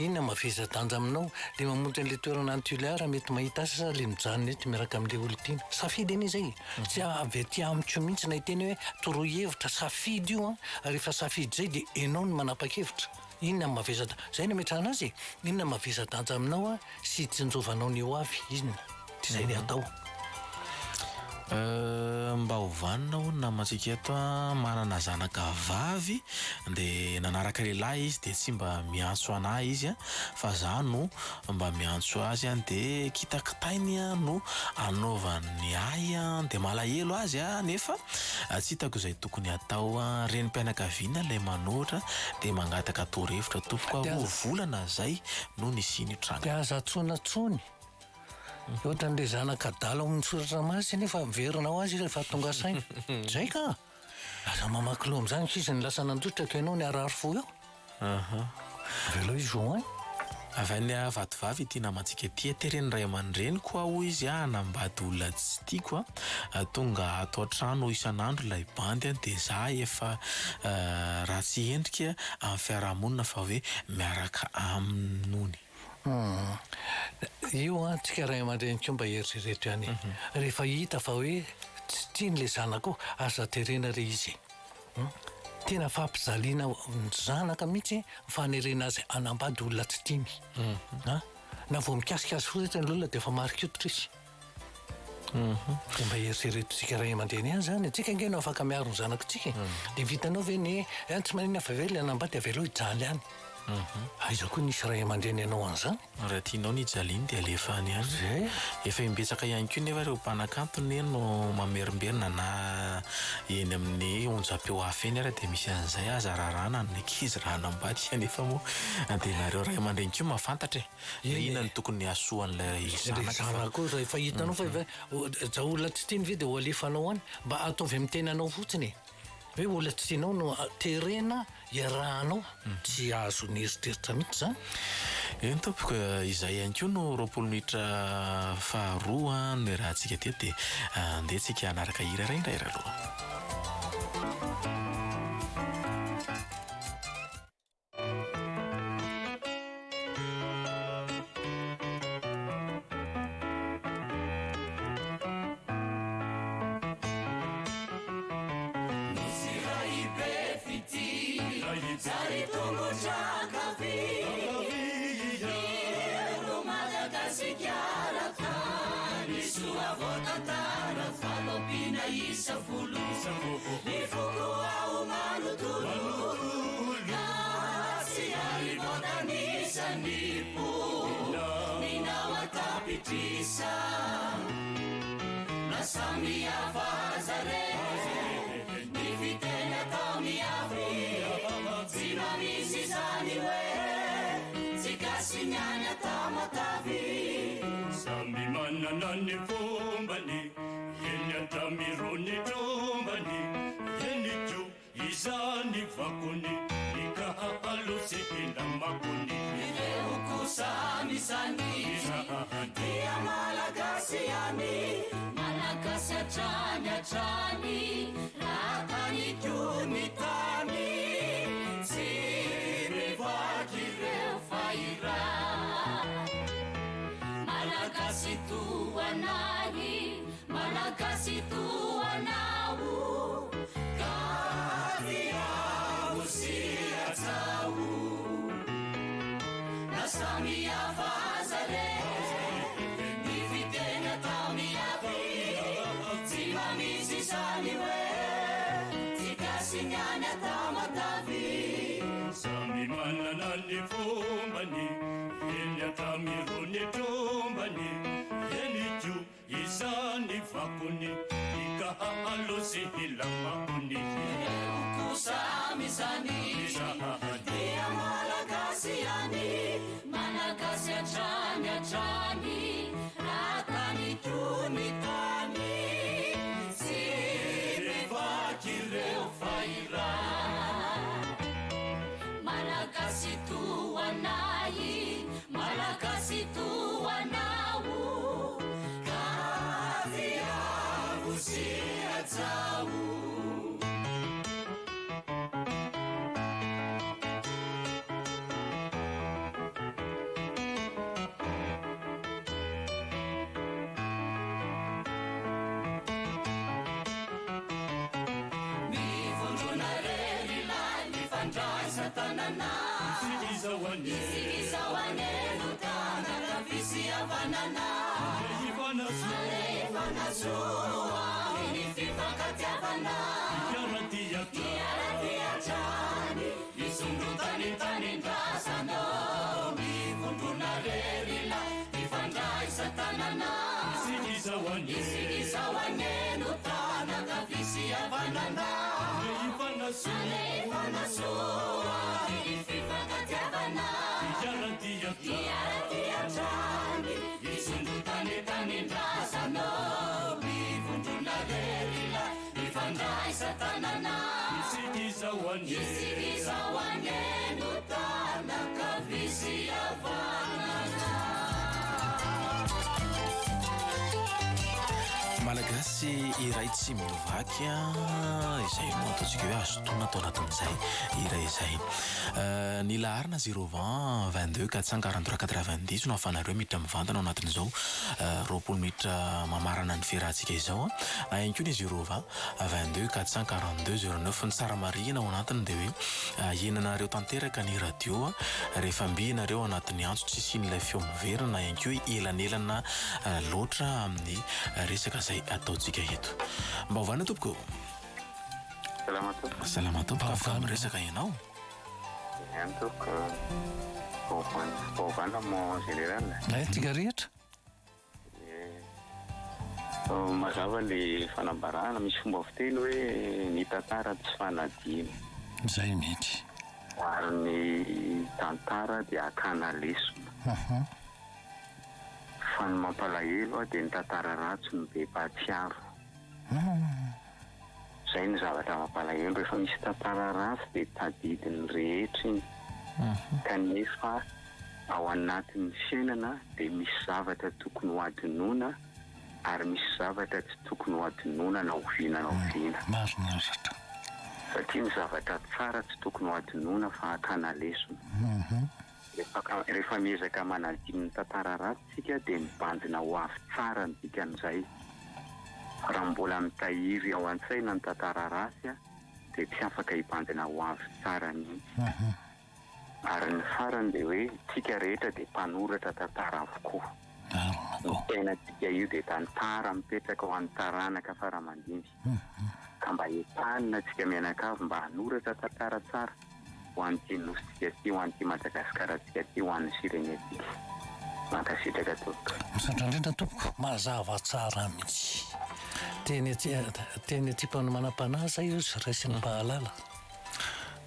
Inona mavesa-danja aminao? Le mamonjy an'le toerana any Tuléar mety mahita asa sa le mijanona eto miaraka amin'le olon-tiana? Safidy anie izay e. Tsy avy aty amiko mihitsy na hiteny hoe toroy hevitra, safidy io an, ary rehefa safidy izay dia enao no manapa-kevitra. Inona no mavesa-danja, izay no ametrahana azy e, inona no mavesa-danja aminao sy hitsinjovanao ny ho avy, inona? Dia izay ny atao. Mba ho vanona hono namantsika eto a, manana zanaka vavy dia nanaraka lehilahy izy dia tsy mba miantso anah izy a, fa za no mba miantso azy a, dia kitakitainy no anaovany ahy a, dia malahelo azy aho nefa tsy hitako izay tokony hatao a, renim-pianakaviana ilay manohitra dia mangataka torohevitra tompoko a, roa volana izay no nisian'io tranga. Dia aza antsoina intsony. Ohatran'ilay zanaka adala ao amin'ny soratra masina nefa miverina ho azy rehefa tonga saina. Zay ka! Aza mamaky loha amin'izany ankizy ny lasa nandositra ka ianao ny harary fo eo. Avelao izy ho any. Avy any Vatovavy ity namantsika ity, teren'ny ray aman-dreniko aho hoy izy hanambady olona tsy tiako, tonga ato an-trano isan'andro ilay bandy dia za efa ratsy endrika amin'ny fiarahamonina fa hoe miaraka aminy hony. Humm. Io an, tsika ray aman-dreny koa mba eritrereto ihany e. Rehefa hita fa hoe tsy tiany ilay zanakao, aza terena re izy e. Tena fampijaliana ny zanaka mihitsy ny fanerena azy hanambady olona tsy tiany. An! Na vao mikasika azy fotsiny ny olona dia efa mari-koditra izy. Dia mba eritreretintsika ray aman-dreny ihany izany e. Tsika ange no afaka miaro ny zanakitsika e. Dia vitanao ve ny hoe tsy maninona fa avela hanambady avelao hijaly any. Aiza koa nisy ray aman-dreny hanao an'izany? Raha tianao ny hijaliany dia alefa any ihany. Zay. Efa imbetsaka ihany koa nefa ireo mpanakanto ne no mamerimberina na eny amin'ny onjam-peo hafa eny ary dia misy an'izay aza raràna ny ankizy raha hanambady kanefa moa dia nareo ray aman-dreny koa mahafantatra e! Hoe inona no tokony hahasoa an'ilay zanaka fa. Ilay zanaka koa rehefa hitanao fa efa za olona tsy tiany ve dia ho alefanao any? Mba ataovy amin'ny tenanao fotsiny e! Hoe olona tsy tianao no terena iarahanao, tsy azon'ny eritreritra mihitsy izany. Eny tompoko, izay ihany koa no 20 minitra faharoa niarahantsika teto dia andeha tsika hanaraka hira iray indray aloha. Nosy iray be fitia, zary tongotra ankavia. Io no Madagasikara, tany soa voatantara, valopina isa folo. Ny foko ao manontolo, ka tsy ary voatanisa ny mponina ao an-tapitrisa. Na samy hafa aza re ny fiteny atao miavy, tsy mba misy izany hoe tsy gasy ny any Tamatave. Samy manana ny fombany, eny hatramin'irony trombany, eny koa izany vakony, ny kahalo sy namakony. Ireo kosa misany dia Malagasy ihany, Malagasy hatrany hatrany, raha tany koa ny tany, tsy mivaky ireo fa iray. Malagasy toa anay, Malagasy toa anao, ka tiavo sy hajao. Na samy hafa aza re ny fiteny atao miavy, tsy mba misy izany hoe tsy gasy ny any Tamatave. Samy manana ny fombany, eny hatramin'irony trombany, eny koa izany vakony, ny kahalo sy lamakony. Ireo kosa amin'izany dia Malagasy ihany, Malagasy hatrany hatrany, raha tany koa ny tany, tsy mivaky ireo fa iray. Malagasy toa anay, Malagasy toa anao, ka tiavo sy hajao. Mivondrona re ry lahy, mifandraisa tanana. Isika izao anie. Isika izao anie no tanana havia sy havanana. Andeha hifanasoa. Amin'ny fifankatiavana. Hiara-dia hatrany. Hiara-dia hatrany. Hisondrotany tanindrazana. Mivondrona re ry lahy, mifandraisa tanana. Isika izao anie. Isika izao anie no tanana havia sy havanana. Andeha hifanasoa. Andeha hifanasoa amin'ny fifankatiavana. Hiara-dia hatrany. Hiara-dia hatrany. Hisondrotany tanindrazana. Isika izao anie no tanan-kavia sy havanana. Malagasy iray tsy mivaky izay no ataontsika hoe azo tonona tao anatin'izay hira izay. Ny laharana zéro vingt, 22 443 90 no ahafahanareo miditra mivantana ao anatin'izao 20 minitra mamarana ny fiarahantsika izao. Na ihany koa ny zéro vingt, 22 442 09. Ny tsara marihina ao anatiny dia hoe ahenanareo tanteraka ny radio rehefa mby ianareo anatin'ny antso tsy hisian'ilay feo miverina na ihany koa elanelana loatra amin'ny resaka izay ataontsika eto. Mba ovana tompoko. Salama tompoko. Salama tompoko, afaka miresaka ianao. Ihany tompoko. Vaovana mon général. Ay, tsika rehetra. Mazava le fanambarana, misy fomba fiteny hoe ny tantara tsy fanadino. Izay mihitsy. Ary ny tantara dia hakana lesona. Fa ny mampalahelo dia ny tantara ratsy no be mpahatsiaro. Zay no zavatra mampalahelo, rehefa misy tantara ratsy dia tadidin'ny rehetra iny, kanefa ao anatin'ny fiainana dia misy zavatra tokony ho adinoina ary misy zavatra tsy tokony ho adinoina na oviana na oviana. Marina zavatra. Satria ny zavatra tsara tsy tokony ho adinoina fa hakana lesona. Rehefa miezaka manadino ny tantara ratsy isika dia mibanjina ho avy tsara ny dikan'izay. Raha mbola mitahiry ao an-tsaina ny tantara ratsy dia tsy afaka hibanjina ho avy tsara mihitsy. Ary ny farany dia hoe tsika rehetra dia mpanoratra tantara avokoa. Ny fiainantsika io dia tantara mipetraka ho an'ny taranaka fara aman-dimby. Ka mba entanina antsika mianakavy mba hanoratra tantara tsara ho an'ity nosintsika ity, ho an'ity Madagasikarantsika ity, ho an'ny firenentsika. Mankasitraka tompoko. Misaotra indrindra tompoko, mazava tsara mihitsy. Teny aty teny aty mpanomanam-panahy zay io sy raisin'ny mpahalala.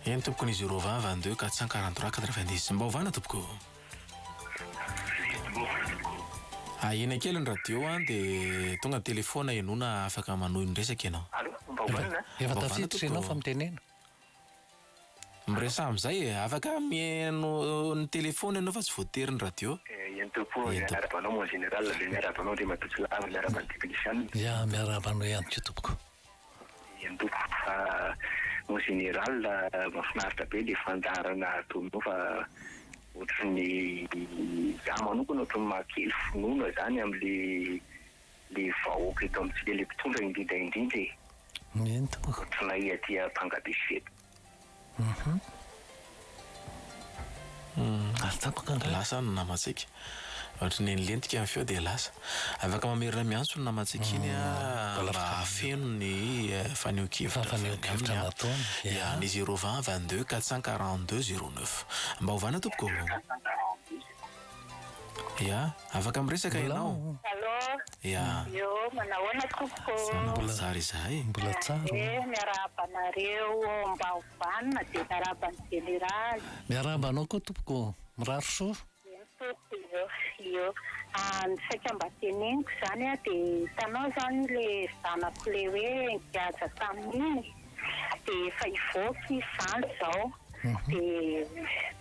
Eny tompoko ny zéro vingt 22 443 90. Mba ovana tompoko. Ahena kely ny radio an dia tonga ny telephone henoina afaka manohy ny resaka ianao. Efa tafiditra ianao fa mitenena. Miresaha amin'izay e, afaka mihaino ny telephone ianao fa tsy voatery ny radio. Eny tompoko, miarahaba anao mon général, dia miarahaba anao Andriamatoa Tsilavo, miarahaba ny technicien. Ya, miarahaba anao ihany koa tompoko. Eny tompoko fa mon général mahafinaritra be le fandaharana ataonao fa ohatran'ny za manokana ohatran'ny mahakely finoana zany amle le vahoaka eto amintsika le mpitondra indrindra indrindra e. Eny tompoko. Ohatranay aty Ampangabe sy eto. Ary tapaka indray. Lasa ny namantsika. Ohatry ny nilentika ny feo dia lasa. Afaka mamerina miantso ny namantsika iny mba hahafeno ny fanehoan-kevitra Fanehoan-kevitra nataony. Ya, ny 020 22 442 09. Mba ovana tompoko. Ya, afaka miresaka ianao. Allô. Ya. Eo, manahoana tompoko? Mbola tsara izahay. Mbola tsara. Eh, miarahaba anareo mba ho vanona dia miarahaba ny jeneraly. Miarahaba anao koa tompoko. Mirary soa. Eny tompoko, io, io. Ah, ny saika mba teneniko izany ah, dia hitanao izany le zanako le hoe nigadra tamin'iny dia efa hivoaka izy izany izao. Dia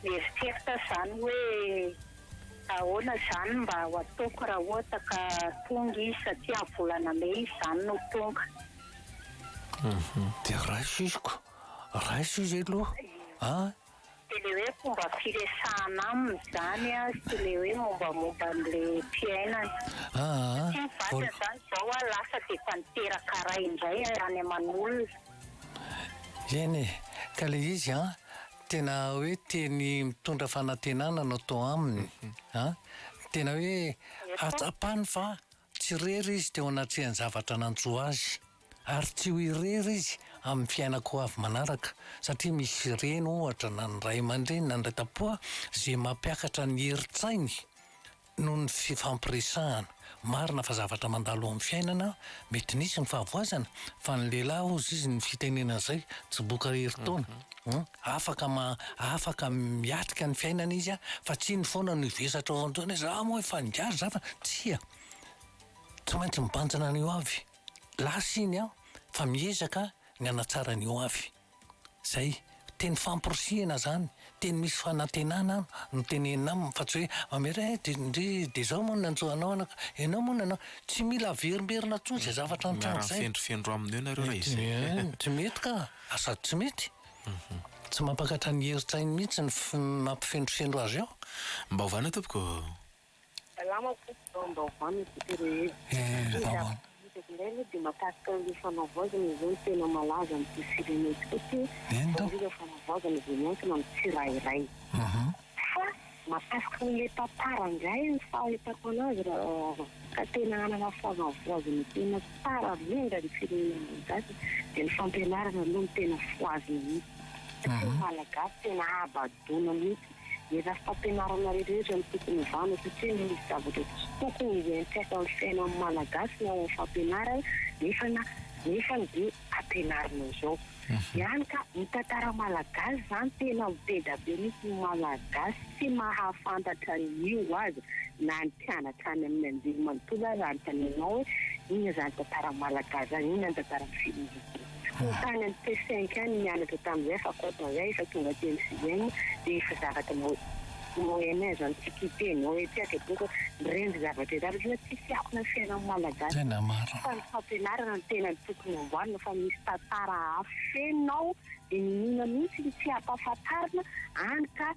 mieritreritra aho izany hoe ahoana izany mba ho ataoko raha ohatra ka tonga izy satria amin'ny volana mey izy izany no tonga. Dia raiso izy ko! Raiso izy aloha an! Dia ilay hoe fomba firesahana aminy izany sy ilay hoe mombamomba an'ilay fiainany. Satria ny vadiny izany izao lasa dia efa niteraka ray indray any aman'olona. Eny e, ka le izy an, tena hoe teny mitondra fanantenana no atao aminy an, tena hoe ahatsapany fa tsy irery izy teo anatrehan'ny zavatra nanjo azy, ary tsy ho irery izy amin'ny fiainako ho avy manaraka, satria misy reny ohatra na ny ray aman-dreny na ny ray tampo izay mampiakatra ny herin-tsainy noho ny fifampiresahana. Marina fa zavatra mandalo ao amin'ny fiainana, mety nisy ny fahavoazana, fa ny lehilahy hozy izy ny fitenenana izay, tsy boka herintaona. Afaka ma, afaka miatrika ny fiainana izy fa tsy iny foana no hivesatra ao an-dohany hoe za moa efa nigadra za fa, tsia! Tsy maintsy mibanjina ny ho avy. Lasa iny an, fa miezaka ny hanatsara ny ho avy. Zay. Teny famporisihana izany, teny misy fanantenana no tenenina aminy fa tsy hoe mamery eh de ndry de zao moa no nanjo anao anaka, ianao moa nanao, tsy mila averimberina intsony izay zavatra nitranga izay. Miara-mifendrofendro aminy eo nareo raha izay. Tsy mety ka, sady tsy mety. Tsy mampakatra ny herin-tsainy mihitsy ny mampifendrofendro azy eo. Mba ovana tompoko. Salama tompoko, mba ovanona isika rehetra. Eh, Ny mba zavatra hitako indray aloha dia mahakasika an'ilay fanavaozana izao no tena malaza amin'ity firenentsika ity, Eny tompoko. indrindra fanavaozana izay miankina amin'ny tsirairay. Fa mahakasika an'ilay tantara indray ny fahitako anazy raha ka tena hanana fanavaozana tena tsara rindra ny firenena malagasy dia ny fampianarana aloha no tena fohazina mihitsy. Satria ny malagasy tena habadoana mihitsy. Ny rafi-pampianarana rehetra no tokony hovana satria misy zavatra tsy tokony hiantraika amin'ny fiainan'ny Malagasy ny ao amin'ny fampianarana nefa na nefany dia ampianarina izao ihany ka ny tantara Malagasy izany tena be da be mihitsy ny Malagasy tsy mahafantatra an'io aza na ny mpianatra any amin'ny anjerimanontolo aza anontanianao hoe inona izany tantara Malagasy izany inona ny tantaran'ny firenena. Ho tany amin'ny P cinq any nianatra tamin'izay fa ankoatran'izay efa tonga teny sixième dia efa zavatra moyen âge antiquité no hoe tsy haiko donc ireny zavatra ireny ary tsisy akony amin'ny fiainan'ny malagasy Tena marina. fa ny fampianarana no tena tokony amboarina fa misy tantara afenina ao dia ninoana mihitsy ny tsy ampahafantarina any ka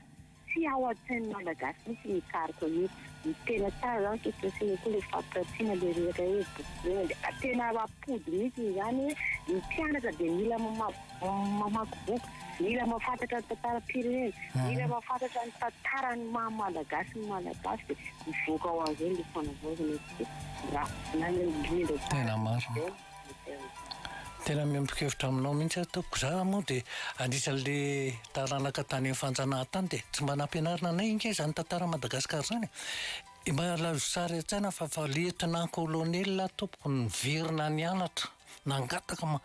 Tsy ao an-tsain'ny Malagasy mihitsy ny hikaroka an'io. Ny tena tsara izany tokony asiana koa ilay fampirantiana ilay resaka hoe boky velona dia tena ampody mihitsy izany hoe ny mpianatra dia mila mamaky boky, mila mahafantatra ny tantaram-pirenena, mila mahafantatra ny tantaran'ny maha Malagasy ny Malagasy dia mivoaka ho azy eo ilay fanavaozana satria raha na indrindra tsara Tena marina. Tena miombon-kevitra aminao mihitsy aho tompoko. Za moa dia anisan'le taranaka tany amin'ny fanjanahantany dia tsy mba nampianarina anay ange izany tantaran'i Madagasikara izany e. Mba alaivo sary an-tsaina fa fa lieutenant colonel aho tompoko niverina nianatra, nangataka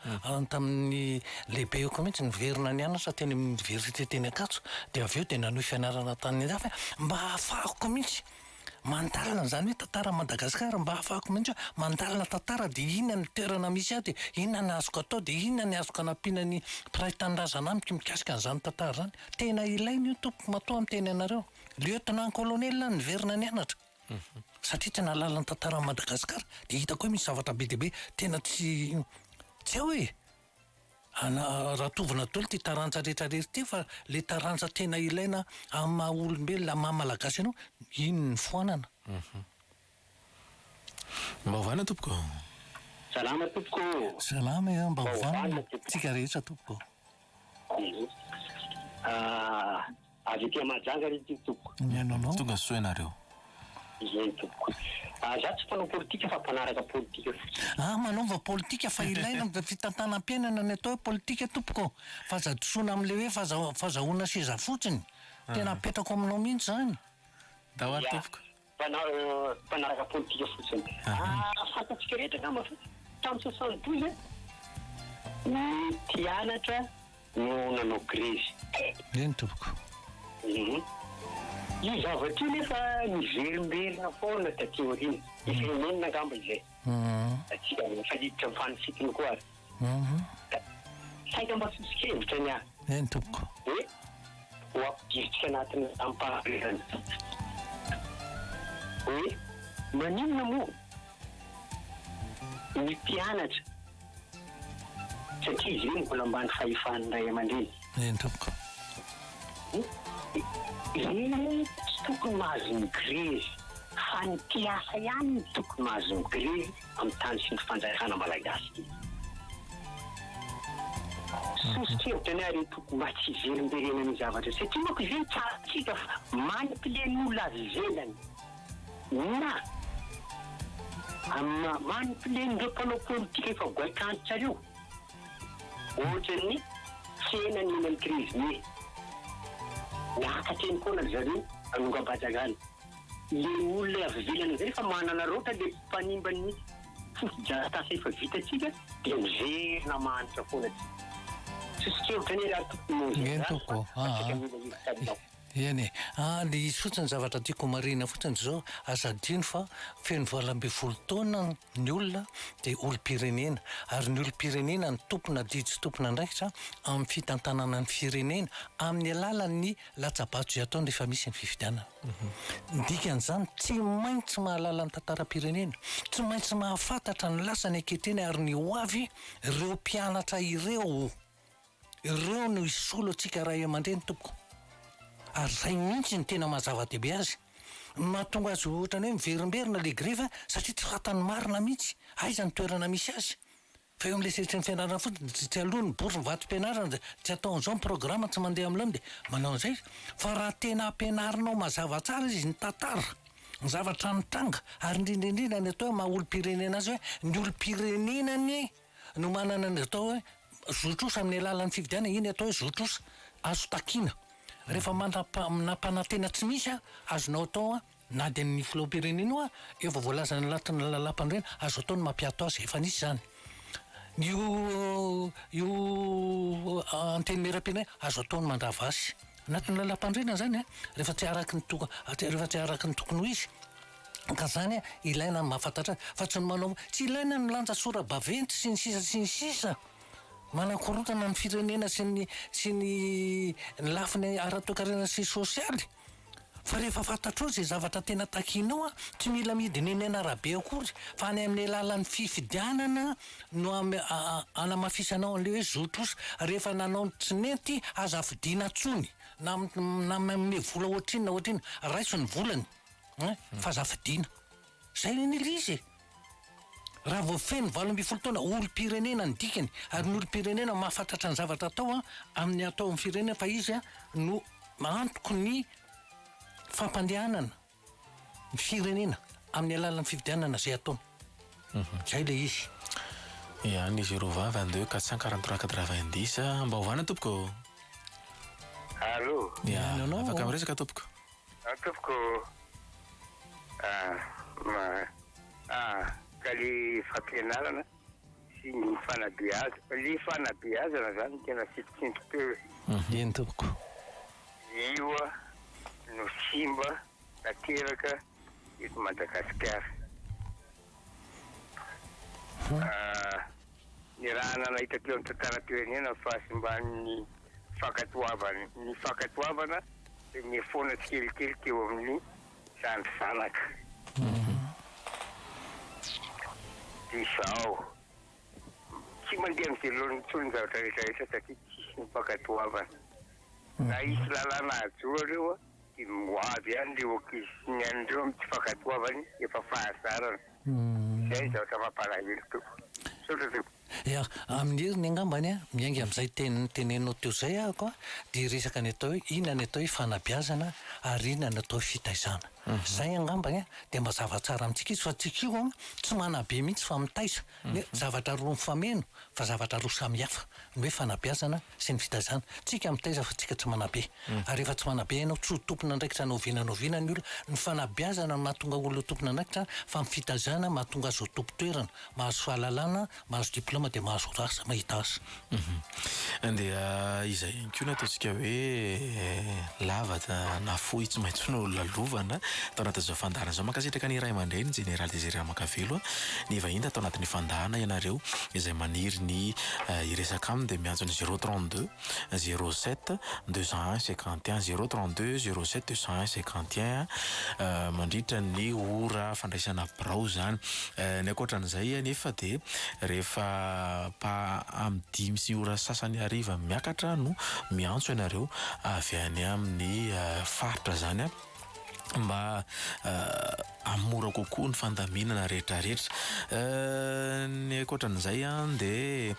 tamin'ny lehibeko mihitsy niverina nianatra teny amin'ny oniversite teny Ankatso dia avy eo dia nanohy fianarana tany an-dafy mba hahafahako mihitsy Mandalina izany hoe tantaran'i Madagasikara mba hahafahako mihitsy hoe mandalina tantara dia inona ny toerana misy ahy dia inona ny azoko atao dia inona ny azoko anampiana ny mpiray tanindrazana amiko mikasika an'izany tantara izany. Tena ilaina io tompoko matoa miteny anareo. Lieutenant colonel aho niverina nianatra satria tsy nahalala ny tantaran'i Madagasikara dia hitako hoe misy zavatra be dia be tena tsy tsy ao e! Ana ratovina daholo ity taranja rehetra rehetra ity fa le taranja tena ilaina amin'ny maha olombelona amin'ny maha malagasy anao iny ny foanana. Mba hovana tompoko. Salama tompoko ô. Salama e, mba hovanina tsika rehetra tompoko. Avy aty Mahajanga re ity tompoko. Mihaino anao. Tonga soa ianareo. Izay tompoko. Ah, za tsy mpanao politika fa mpanaraka politika fotsiny. Ah, manaova politika fa ilaina ny fitantanam-piainana ny atao hoe politika tompoko ô. Fa aza disoana amin'ilay hoe faza- fazahoana seza fotsiny. Tena apetrako aminao mihitsy izany. Ndao ary Ya, tompoko. mpana- mpanaraka politika fotsiny. Ah, fantatsika rehetra angamba fa tamin'ny 72 ny mpianatra no nanao grevy. Eny tompoko. Hum. Io zavatra io nefa niverimberina foana taty aoriana. Efa inenina angamba izay. Atsika efa hiditra amin'ny faha-fitony koa ary. Saika mba soso-kevitra ny ahy. Eny tompoko. Hoe ho ampidirintsika anatin'ny lalàm-panorenana. Hoe maninona moa ny mpianatra satria izy ireny mbola ambany fahefan'ny ray aman-dreny. Eny tompoko. Ireny tsy tokony mahazo migrevy fa ny mpiasa ihany no tokony mahazo migrevy amin'ny tany sy ny fanjakana malagasy ity. Soso-kevitra ny ahy re tompoko mba tsy hiverimberenana io zavatra io satria manko izy io tsapantsika fa manipuler ny olona avy ivelany. Na amin'ny maha manipuler-n'ireo mpanao politika efa goaik'antitra ireo, ohatran'ny tsena ny eny amin'ny treize mai, miakatra eny foana ry zareo hanongam-panjakana. Ilay olona avy ivelany amin'izay efa manana raotra ilay mpanimba ny fotodrafitrasa efa vitantsika dia miverina mahantra foana tsika. Soso-kevitra anie raha tokony ho Eny tompoko, fa saika mila hevitra aminao. Eny e. Ah, le izy fotsiny zavatra tiako homarihina fotsiny dia izao, aza adino fa feno 18 taona ny olona dia olom-pirenena, ary ny olom-pirenena no tompon'adidy sy tompon'andraikitra amin'ny fitantanana ny firenena amin'ny alalan'ny latsa-bato izay ataony rehefa misy ny fifidianana. Ny dikan'izany, tsy maintsy mahalala ny tantaram-pirenena, tsy maintsy mahafantatra ny lasa, ny ankehitriny ary ny ho avy ireo mpianatra ireo. Ireo no hisolo antsika ray aman-dreny tompoko. Ary izay mihitsy no tena maha zava-dehibe azy. Ny mahatonga azy ohatran'ny hoe miverimberina ilay grevy satria tsy fantany marina mihitsy aiza ny toerana misy azy. Fa eo amin'ilay sehatry ny fianarana fotsiny dia tsy aloha ny bourse ny vatsim-pianarana dia tsy atao an'izao ny programa tsy mandeha amin'ny laoniny dia manao an'izay izy. Fa raha tena ampianarinao mazava tsara izy ny tantara, ny zavatra nitranga ary indrindra indrindra ny atao hoe maha olom-pirenena azy hoe ny olom-pirenena anie no manana ny atao hoe zo trosa amin'ny alalan'ny fifidianana, iny atao hoe zo trosa azo takiana. Rehefa manam-panantena tsy misy azonao atao Na dia ny filoham-pirenena io aza efa voalazan'ny anatin'ny lalàmpanorenana, azo atao ny mampiato azy, efa nisy izany. Io io antenimieram-pirenena azo atao ny mandrava azy. Anatin'ny lalàmpanorenana izany an, rehefa tsy araky ny toko- rehefa tsy araky ny tokony ho izy. Ka izany ilaina ny mahafantatra azy, fa tsy ny manao, tsy ilaina ny milanja sora-baventy sy ny sisa sy ny sisa. Manakorontana ny firenena sy ny sy ny ny lafiny ara-toekarena sy sosialy. Fa rehefa fantatrao izay zavatra tena takianao an, tsy mila midina eny an'arabe akory fa any amin'ny alalan'ny fifidianana no anamafisanao an'ilay hoe zo trosa. Rehefa nanao ny tsy nety, aza fidiana intsony na na manome vola ohatrinona ohatrinona, raiso ny volany an, fa aza fidiana. Izay anie ilay izy e! Raha vao feno 18 taona, olom-pirenena ny dikany, ary ny olom-pirenena mahafantatra ny zavatra atao amin'ny atao amin'ny firenena fa izy no antoko ny fampandehanana ny firenena amin'ny alalan'ny fifidianana izay ataony. Izay ilay izy. Ya, ny 0 20 22 443 90. Mba ovana tompoko. Allô. Ya, afaka miresaka tompoko. Ah tompoko ah ma ah ka le fampianarana sy ny fanabeazana le fanabeazana zany no tena tsindritsindrim-peo e. Eny tompoko. Io no simba tanteraka eto Madagasikara. Ah ny raha nanaitra teo amin'ny tantaram-pirenena ny fahasimban'ny fankatoavana ny fankatoavana dia nifoana tsikelikely teo amin'ny zandry zanaka. Dia izao, tsy mandeha amin'izay laoniny intsony ny zavatra rehetra rehetra satria tsisy ny fankatoavana. Na hisy lalàna hajoro aleo dia ho avy ihany ireo ankizy sy ny an'ireo amin'ny tsy fankatoavany efa fahazarana. Izay ny zavatra mampalahelo tompoko. Misaotra tompoko. Ya, amin'ny heriny angambany an, miainga amin'izay teny noteneninao teo izay ahako an, dia hiresaka ny atao hoe inona ny atao hoe fanabeazana ary inona ny atao hoe fitaizana. Izay angambany an, dia mazava tsara amintsika izy fa tsika io an, tsy manabe mihitsy fa mitaiza. Ny hoe zavatra roa mifameno fa zavatra roa samihafa ny hoe fanabeazana sy ny fitaizana. Tsika mitaiza fa tsika tsy manabe. Ary rehefa tsy manabe ianao tsy ho tompon'andraikitra na oviana na oviana ny olona. Ny fanabeazana no mahatonga olona ho tompon'andraikitra fa ny fitaizana mahatonga azy ho tompon-toerana. Mahazo fahalalana, mahazo diplôma dia mahazo asa, mahita asa. Dia izay ihany koa no ataontsika hoe lava na fohy tsy maintsy no lalovana tao anatin'izao fandaharana izao. Mankasitraka ny ray aman-dreny Jeneraly Désiré Ramakavelo ny vahiny tato anatin'ny fandaharana ianareo izay maniry ny hiresaka aminy dia miantso ny 032 07 201 51 032 07 201 51 mandritra ny ora fandraisana birao izany. Ny ankoatran'izay anefa dia rehefa pa amin'ny dimy sy ora sasany hariva miakatra no miantso ianareo avy any amin'ny faritra izany mba hahamora kokoa ny fandaminana rehetra rehetra. Ny ankoatran'izay dia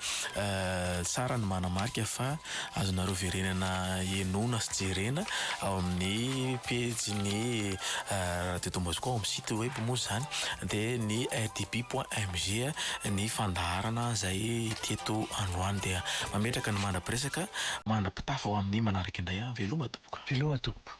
tsara ny manamarika fa azonareo verenana henoina sy jerena ao amin'ny pejin'ny Radio Don Bosco ao amin'ny site web moa izany dia ny rdb point mg ny fandaharana izay teto androany dia mametraka ny mandra-piresaka mandra-pitafa ho amin'ny manaraka indray veloma tompoko. Veloma tompoko.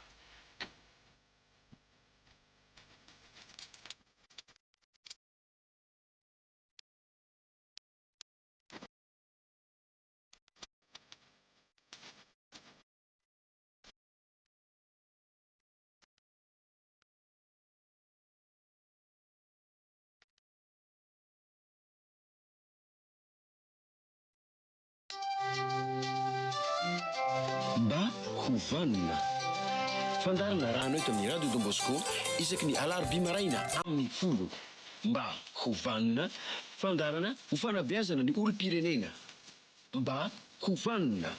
ho vanona. Fandaharana rano eto amin'ny Radio Don Bosco isaky ny alarobia maraina amin'ny folo. Mba ho vanona, fandaharana ho fanabeazana ny olom-pirenena. Mba ho vanona.